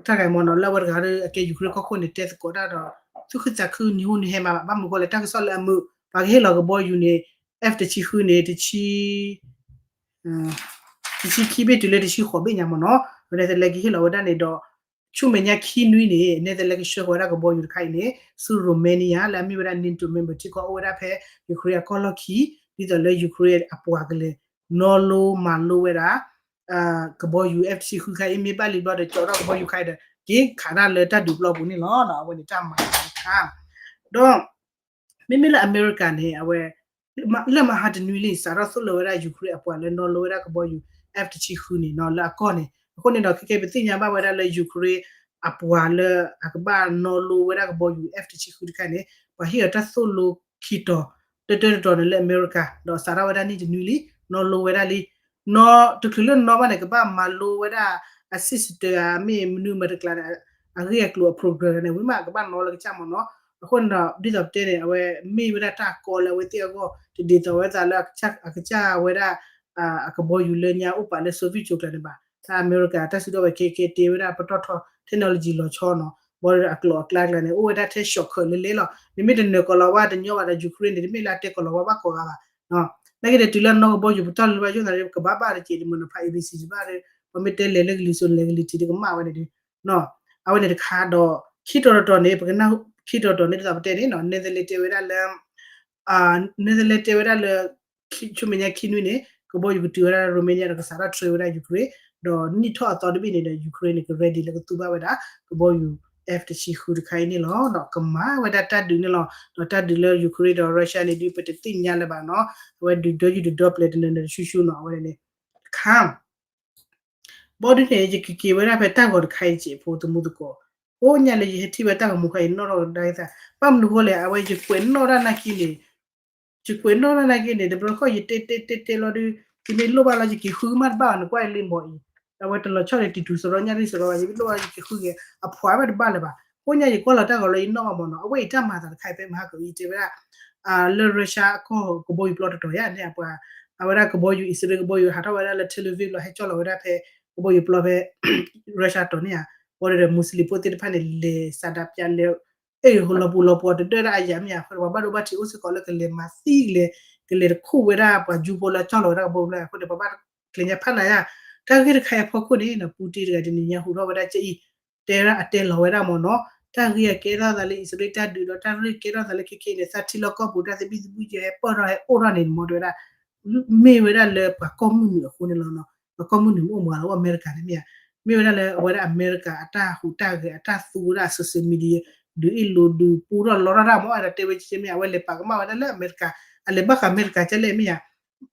တၢ်ဂၤမ့ၢ်နီၤ လၢအဝဲတဂၤဒီး အကဲ Ukraine ကီၢ်ခိၣ်န့ၣ် တဲသကိးတၢ်ဒီး သူၣ်ခုသးခုနံၤဟူနံၤဟဲမးဘၣ် ဘၣ်မနုၤဃိလဲၣ် တၢ်ကစီၣ်လၢအမုာ် ပှၤကဟ့ၣ်လီၤကဘီယူၤန့ၣ် F တဆံဃုန့ၣ် တဆံ တဆံခံဘ့ၣ်တုၤလၢတဆံဃိးဘ့ၣ်ညါမ့ၢ်နီၤ Netherlands ကဟ့ၣ်လီၤဝဲဒၣ်န့ၣ်ဒီး ဆူမဲာ်ညါခံနွံန့ၣ် Netherlands ကဆှၢဃီၤဝဲဒၣ်ကဘီယူၤတခါအံၤန့ၣ် ဆူ Romania လၢအမ့ၢ်ဝဲဒၣ် NATO member ထံကီၢ်အိၣ်ဝဲဒၣ်ဖဲ Ukraine အကီၢ်လီၢ်ခံ ဒ်သိးလၢ Ukraine အပှၤကလဲၤ နီၣ်လိမၤလိဝဲဒၣ် ကဘီယူၤ F တဆံဃုခါအံၤ မ့ၢ်ဘၣ်လံဘျီဒီး ကၠီထီၣ်ကဘီယူၤခါအံၤဒီး က့ၤခးတၢ်လၢတၢ်ဒုးပျီပူၤန့ၣ်လီၤ. အဝဲန့ၣ်တၢ်မၤတခါ ဒီး မ့မ့ၢ်လၢအမဲရကၤန့ၣ် အဝဲ လၢမဟါတနွံလံ စးထီၣ်သိၣ်လိဝဲဒၣ် Ukraine အပှၤလၢနီၣ်လိဝဲဒၣ်ကဘီယူၤ F တဆံဃုန့ၣ်နီၤ လၢအကီၢ်န့ၣ် အဃိန့ၣ်ဒီး ခဲကဲပသ့ၣ်ညါဘၣ်ဝဲဒၣ်လၢ Ukraine အပှၤလၢအကဘၣ်နီၣ်လိဝဲဒၣ်ကဘီယူၤ F တဆံဃုတခါန့ၣ် ပှၤဟ့ၣ်အီၤတၢ်သိၣ်လိခံတီၤ တၢတၢတတီၤန့ၣ်လၢအမဲရကၤ ဒီးစးထီၣ်ဝဲဒၣ်နံၣ်တနွံလံ နီၣ်လိဝဲဒၣ်လံ နီၣ် တချုးလၢနီၣ်ဘၣ်န့ၣ် ကဘၣ်မၤလိဝဲဒၣ် အ system မ့ၢ်မနုၤမတၤတကျါန့ၣ် အဂ့ၢ်အကျိၤအ program န့ၣ် ဝံၤမး ကဘၣ်နီၣ်လၢကစၢ်မ့ၢ်နီၤ အဃိန့ၣ်ဒီး ဒ်သိးပတဲန့ၣ် အဝဲမ့ၢ်ဝဲဒၣ်တၢ်ကီလၢအဝဲသ့ၣ်အဂီၢ် တဒ်သိးဝဲသးလၢအကစၢ်ဝဲဒၣ် အကဘီယူၤလၢညါအိၣ်ပာ်လၢ Soviet ကၠိကျါန့ၣ်ဘၣ် တၢ်အမဲရကၤတၢ်စုဒီဝဲခဲကဲတ့ဝဲဒၣ်ပတီၢ်ထီ technology လီၤဆီနီၤ ဘၣ်ဒီးအကျိၤအကျဲကျါန့ၣ် အိၣ်ဝဲဒၣ်ထဲ shortcut လၢလဲၣ်လီၤ နမ့ၢ်တနၢၤကီးလီၤဝဲတညီဘၣ်ဒီး Ukraine န့ၣ် တမ့ၢ်လၢအတဲကီးလီၤဝဲဘၣ်ကိးဂၤဘၣ် နာ်က့ဒီးတုၤလၢနီၣ်ကဘီယူၤပတီၢ်လၢဘၣ်ယိၣ်သးကဘၣ်ဘၣ်တက့ၢ် တမ့ၢ်နီၤ ဖး A B C တဘၣ်ဒီး ပှၤမ့ၢ်တဲလဲၤလၢကလံၤစိးန့ၣ် လဲၤကလံၤထံးဒီးကမၣ်ဝဲန့ၣ်ဒီး အဝဲန့ၣ်တခါဒီး ခံတီၤတတီၤန့ၣ် ပကနၣ် ခံတီၤတတီၤန့ၣ် ဒ်သိးပတဲန့ၣ်နီၤ Netherlands တဲဝဲဒၣ်လၢ Netherlands တဲဝဲဒၣ်လၢ ဆူမဲာ်ညါခံနွံန့ၣ် ကဘီယူၤကတုၤဝဲဒၣ် Romania ဒီးကစးထီၣ် train ဝဲဒၣ် Ukraine ဒီးနံၣ်ထီၣ်အသီတဘ့ၣ်န့ၣ်ဒီး Ukraine န့ၣ် က ready လၢကသူဘၣ်ဝဲဒၣ် ကဘီယူၤ F တဆံဃုတခါအံၤန့ၣ်လီၤ. ဒီးကမၤဝဲဒၣ်တၢ်ဒုးန့ၣ်လီၤ. ဒီးတၢ်ဒုးလၢ Ukraine ဒီး Russia န့ၣ်ဒုး ပတသ့ၣ်ညါလၢၤဘၣ်နီၤ အဝဲဒုးဒီယုၢ်ဒုးဒီပျဲၤတနၢၤနၢၤတဆူၣ်ဆူၣ်နီၤ အဝဲန့ၣ်န့ၣ် တခါ ဘီဒုန့ၣ် ယကက့ၤဝဲဒၣ်ဖဲတၢ်ဂီၤတခါအံၤ စဲးဖိသမူသကိး, အိၣ်ညါလၢယဟဲထံၣ်ဝဲတၢ်ဂီၤမူခါအံၤ နီၣ်ထီၣ်ကဒါက့ၤသး, ဘၣ်မနုၤဃိလဲၣ် အဝဲယကွဲးနီၣ်တၢ်နာ်က့န့ၣ်, ယကွဲးနီၣ်တၢ်နာ်က့န့ၣ် တဘျီခီၣ်ယတဲတဲတဲတဲလီၤဒုး, သုမ့ၢ်လိၣ်ဘၣ်လီၤ ယက့ၤဃုကမၣ်တဘၣ်ဘၣ် နကွၢ်လံမီၤအံၤ, အဝဲတလီၤဆီန့ၣ် တံၤထူစရီညၣ်ရံၣ်စရီဘၣ် ယလိၣ်ဘၣ်ယက့ၤဃုက့ၤ အဖှိၣ်ဝဲတဘၣ်လၢၤဘၣ်, အိၣ်ညါယကွၢ်လီၤတၢ်ဂီၤလၢယနီၣ်ဘၣ်မီၤနီၤ, အဝဲအံၤတၢ်မၤသးတခါအံၤဖဲမဟါကအံၤတဲဝဲဒၣ် လၢ Russia အကီၢ်ကဘီယူၤပျီတတီၤယါန့ၣ် အပှၤ အဝဲဒၣ်ကဘီယူၤ အံၣ်စရ့လးကဘီယူၤ ဟးထီၣ်ဝဲဒၣ်လၢ Tel Aviv လီၤ ဟဲကၠီၣ်လီၤဝဲဒၣ်ဖဲ ကဘီယူၤပျီဖဲ Russia တီၤန့ၣ်ဧါ, ဘီဒီး Muslim ဖိသ့ၣ်တဖၣ်န့ၣ် လဲၤစးဒးပၠးလဲၤ အဲၣ်လီၤပူၤလီၤပှီၤတဒၢဒၣ်အယၤမ့ၢ်ဧါ, အဃိန့ၣ် ပှၤဘၣ်ဒိဘၣ်ထံးအိၣ်စ့ၢ်ကီးလၢကလဲၤမၤသံ ကလဲၤ ကလဲၤတခူၣ်ဝဲဒၣ်ပှၤကၠူဖိလၢအကၠီၣ်လီၤဝဲဒၣ်ကဘီယူၤလီၤ, အဃိန့ၣ် ပှၤဘၣ်ကျဲၤညါဖးနးယါ, တၢ်ဂ့ၢ်တခါအံၤအဖီခိၣ်န့ၣ် Putin တဂၤတနံၤညါဟူးထီၣ်ဝဲဒၣ်ကအံၤ တဲဒၣ်အတဲလီၤဝဲဒၣ်မီၤနီၤ, တၢ်ဂ့ၢ်အကဲထီၣ်သးလၢအံၣ်စရ့လးတၢ်ဒုးဒီး တၢ်ဂ့ၢ်ကဲထီၣ်သးလၢခဲခဲအံၤန့ၣ် သးထံလီၢ်ကီၢ်ပူၤ တၢ်သဘံၣ်သဘုၣ်ကဲဟဲပၢၢ်ထီၣ်ဟဲအိၣ်ထီၣ်န့ၣ်မီၤတဲဝဲဒၣ် မ့ၢ်ဝဲဒၣ်လၢပှၤကီၢ်မုၢ်နုာ်အဃိန့ၣ်လီၤနီၤ, ပှၤကီၢ်မုၢ်နုာ်မ့ၢ်အိၣ်မးလၢအီၣ်အမဲရကၤန့ၣ်မ့ၢ်ဧါ, မ့ၢ်ဝဲဒၣ်လၢအဝဲဒၣ်အမဲရကၤအတၢ်ဟူးတၢ်ဂဲၤ အတၢ်သူဝဲဒၣ်အ social media ဒုးအ့ၣ်လိာ်ဒုးပူထီၣ်လီထီၣ်တၢ်မီၤ အဲၣ်ဒိးတဲဝဲကဲမ့ၢ် အဝဲလဲၤပာ်ကမၣ်ဝဲဒၣ်လၢအမဲရကၤ, အလဲၤဘၣ်ဃးအမဲရကၤကဲလဲၣ်မ့ၢ်ဧါ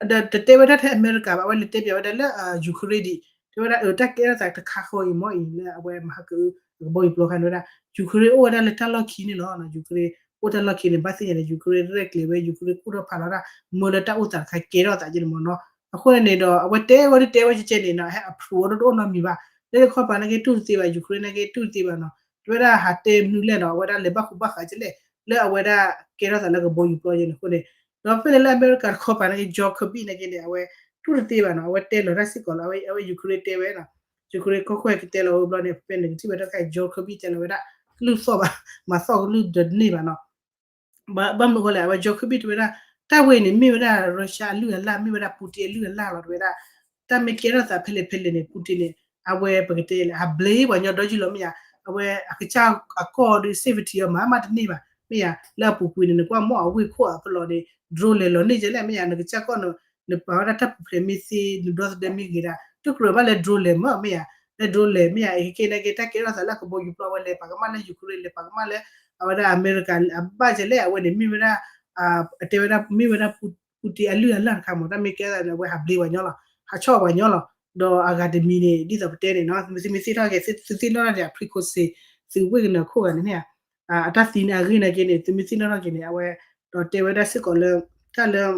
ဒီးတတဲဝဲဒၣ်ထဲအမဲရကၤဘၣ် အဝဲလဲၤတဲပၠးဝဲဒၣ်လၢ Ukraine ဒံး, တဲဝဲဒၣ်အတၢ်ကဲထီၣ်သးတခါဃီအံၤမီၤအံၤလၢအဝဲမဟါကအု ကဘီယူၤပျီခါန့ၣ်ဝဲဒၣ် Ukraine အိၣ်ဝဲဒၣ်လၢတၢ်လီၢ်ခံန့ၣ်လီၤ. Ukraine အိၣ်တၢ်လီၢ်ခံန့ၣ် ဘၣ်သ့ၣ်ညါန့ၣ် Ukraine ရဲၣ်ကျဲၤဝဲ Ukraine ကူၣ်ထီၣ်ဖးလီၤဒၣ် မၢလၢတၢ်အိၣ်သးတခါကဲထီၣ်သးကဲန့ၣ်မီၤနီၤ, အဃိန့ၣ်န့ၣ်ဒီး အဝဲတဲဝဲဒၣ်တဲဝဲကဲကဲန့ၣ်နီၤ ဟဲအ proof အီၤဒိၣ်တအိၣ်နီတမံၤဘၣ်, လၢတခီပၤနာ်က့တူၢ်တသ့ဘၣ် Ukraine နာ်က့တူၢ်တသ့ဘၣ်နီၤ, တဲဝဲဒၣ်ဟးတဲမနုၤလဲၣ်နီၤ အဝဲဒၣ်လဲၤဘၣ်ဃူဘၣ်ဃးကဲလဲၣ် လၢအဝဲဒၣ်ကဲထီၣ်သးလၢကဘီယူၤပျီယဲန့ၣ်အဃိန့ၣ်, ဒီးဖဲန့ၣ်လၢအမဲရကၤတခီပၤနာ်က့ John Kirby နာ်က့န့ၣ် အဝဲတူၢ်တသ့ဘၣ်နီၤ အဝဲတဲလီၤတၢ်စ့ၢ်ကီးလီၤ အဝဲ Ukraine တဲဝဲနီၤ, Ukraine ကီၢ်ခိၣ်ဟဲကတဲလီၤဝဲဘျီန့ၣ် ဖဲန့ၣ်ကထံၣ်ဝဲဒၣ်ခါ John Kirby တဲလီၤဝဲဒၣ် ကလုၢ်သီၣ်ဘၣ် မၤသီၣ်ကလုၢ်ဒီးတန့ၢ်ဘၣ်နီၤ ဘၣ်မနုၤဃိလဲၣ် အဝဲ John Kirby တဲဝဲဒၣ် တၢ်ဝဲအံၤန့ၣ် မ့ၢ်ဝဲဒၣ် Russia အလုၢ်အလၢ် မ့ၢ်ဝဲဒၣ် Putin အလုၢ်အလၢ်လီၤ တဲဝဲဒၣ်, တၢ်မ့ၢ်ကဲထီၣ်သးဖဲလဲၣ်ဖဲလဲၣ်န့ၣ် Putin န့ၣ် အဝဲပကတဲလဲၣ် ဟးဘျ့ပှၤညီဒီယုၢ်လီၤမ့ၢ်ဧါ, အဝဲအကစၢ်အကီၢ်ဒီး safety အီၤမး မးတန့ၢ်ဘၣ် မ့ၢ်ဧါ, လၢအပူၤကွံာ်န့ၣ် နကွၢ်မ့ၢ်အဝ့ၢ်ခိၣ်အဖီလာ်န့ၣ် drone လဲၤလီၤန့ၢ်ကဲလဲၣ် မ့ၢ်ဧါ, နကစၢ်ကီၢ်န့ၣ် နပာ်ဝဲဒၣ်တၢ်ပူၤဖျဲးမ့ၢ်သ့ နဒီသဒၢမ့ၢ်ဂ့ၤဒၣ် တကြၢးဘၣ်လၢ drone လဲၤမး မ့ၢ်ဧါ, လၢ drone လဲၤ မ့ၢ်ဧါ, အံၤခဲကဲန့ၣ်က့ တၢ်ကဲထီၣ်သးလၢကဘီယူၤပျီဝဲလဲၤပာ်ကမၣ်လၢ Ukraine လဲၤပာ်ကမၣ်လၢ အဝဲဒၣ်အမဲရကၤ အဘၣ်ကဲလဲၣ် အဝဲန့ၣ်မ့ၢ်ဝဲဒၣ် အတဲဝဲဒၣ် မ့ၢ်ဝဲဒၣ် Putin အလုၢ်အလၢ်တခါမး တၢ်မ့ၢ်ကဲထီၣ်သးန့ၣ် အဝဲဟးဘျ့ပှၤညီလီၤ ဟးဆီၣ်ပှၤညီလီၤ, ဒီးအဂၤတမံၤန့ၣ် ဒ်သိးပတဲန့ၣ်နီၤ သုမ့ၢ်သ့ၣ်နီၣ်ထီၣ်က့ၤ သုသ့ၣ်နီၣ်ထီၣ်က့ၤ အ frequency သုးဝ့ၢ်ကနၢၤခိၣ်ဂၤန့ၣ်မ့ၢ်ဧါ, အတၢ်သံန့ၣ်အဂ့ၢ်နာ်က့န့ၣ် သုမ့ၢ်သ့ၣ်နီၣ်ထီၣ်က့ၤန့ၣ် အဝဲ ဒီးတဲဝဲဒၣ်စ့ၢ်ကီးလၢ တၢ်လၢ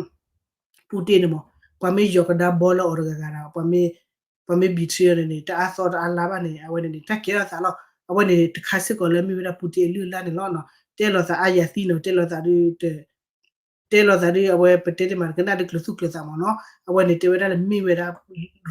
Putin န့ၣ်မး ပှၤမ့ၢ်ယီၤကဒါဘီလၢအီၤတဂၤဂၤဒီး ပှၤမ့ၢ် betray အီၤန့ၣ်န့ၣ် တအါသီတအါလါဘၣ်န့ၣ် အဝဲန့ၣ်န့ၣ် တၢ်ကဲထီၣ်သးလီၤ, အဝဲန့ၣ်တခါစ့ၢ်ကီးလၢမ့ၢ်ဝဲဒၣ် Putin အလုၢ်အလၢ်န့ၣ်လီၤနီၤ, တဲလိာ်သးအါယၤသံနီၤ တဲလိာ်သးဒုး တဲလိာ်သးဒုး အဝဲပတဲတ့ၢ်မး ကနၣ်ဒုးကျိၤသူၣ်ကျိၤသးမးနီၤ, အဝဲန့ၣ်တဲဝဲဒၣ်လၢမ့ၢ်ဝဲဒၣ်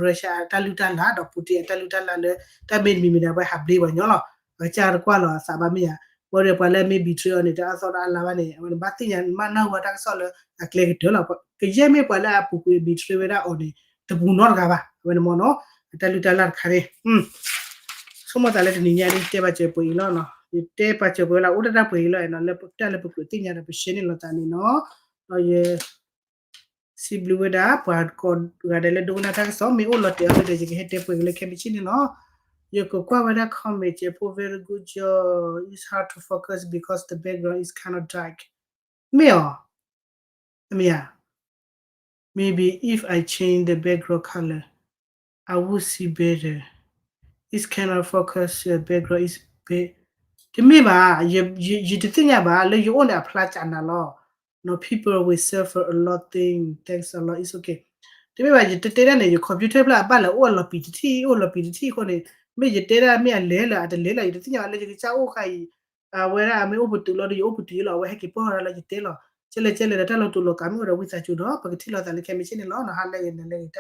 Russia အတၢ်လုၢ်တၢ်လၢ် ဒီး Putin အတၢ်လုၢ်တၢ်လၢ်လၢ တၢ်မ့ၢ်တမံၤမံၤန့ၣ် အဝဲဟးဘျ့ပှၤညီလီၤ, အကစၢ်တကွၢ်လီၤအသးဘၣ်မ့ၢ်ဧါ, ဝဲဒီးပှၤလၢအမ့ၢ် betray အီၤန့ၣ် တအါသီတအါလါဘၣ်န့ၣ် အဝဲန့ၣ် ဘၣ်သ့ၣ်ညါမးနၢ်ဟူတၢ်ကစီၣ်လၢအကျဲကတၢၢ်လီၤ, ကယဲၢ်မ့ၢ်ပှၤလၢအပူၤကွံာ် betray ဝဲဒၣ်အီၤန့ၣ် တပူၤနီတဂၤဘၣ် အဝဲန့ၣ်မးနီၤ, အတၢ်လုၢ်တၢ်လၢ်တခါန့ၣ် ဆိကမိၣ်သးလၢတနံၤညါဒ်တဲပာ်စၢၤပှဲၤအံၤလီၤ, ယတဲပာ်စၢၤပှဲၤလၢအိၣ်တၢ်တၢ်ပှဲၤအံၤလီၤနီၤ, လၢတၢ်လၢပကြၢးသ့ၣ်ညါဒီးပရှဲန့ၢ်လိာ်သးန့ၣ်နီၤ, ဒီးယ စံးဘျုးဝဲဒၣ် ပှၤကိးဂၤဒဲးလၢဒိကနၣ်တၢ်ကစီၣ် မ့ၢ်အိၣ်လီၤတဲာ်အီၤဒ်ဒီး ယကဟဲတဲပှဲၤက့ၤလၢခဲမုၢ်ဆ့ၣ်န့ၣ်လီၤ, ယကကွၢ်ဝဲဒၣ် comment ကဲဖိ very good job, it's hard to focus because the background is kind of dark, မ့ၢ်အီၤ အမ့ၢ်ဧါ, maybe if I change the background color, I would see better. It's kind of focus, uh, background is big. တမ့ၢ်ဘၣ်, ယ, ယ, ယတသ့ၣ်ညါဘၣ် လၢယအိၣ်န့ၣ်အဖျါကနၤလီၤ. No, people will suffer a lot thing. Thanks a lot. It's okay. တမ့ၢ်ဘၣ် ယတတဲဒၣ်န့ၣ် ယ computer ဖျါအဘၣ်လဲၣ်အိၣ်အလီၤပံာ်တထံၣ် အိၣ်လီၤပံာ်တထံၣ်အဃိန့ၣ် မ့ၢ်ယတဲဒၣ်မ့ၢ်အလဲၤလၢအတလဲၤလီၤ ယတသ့ၣ်ညါဘၣ်လၢယကစၢ်အိၣ်ခါအံၤ အဝဲဒၣ်အမ့ၢ်အိၣ်ပတုာ်လီၤဒီးယအိၣ်ပတုာ်လီၤ အဝဲဟဲက့ၤပီၢ်ထီၣ်လၢယတဲလီၤ ကဲလဲၣ်ကဲလဲၣ် ဒီးတၢ်လီၤတူာ်လီၤကာ်မ့ၢ်အိၣ်ဒီးဝံသးစူၤဒီး ပကထံၣ်လိာ်သးလၢခဲမုၢ်ဆ့ၣ်န့ၣ်လီၤ. ဟါလၢဂ့ၤ နၤလၢဂ့ၤ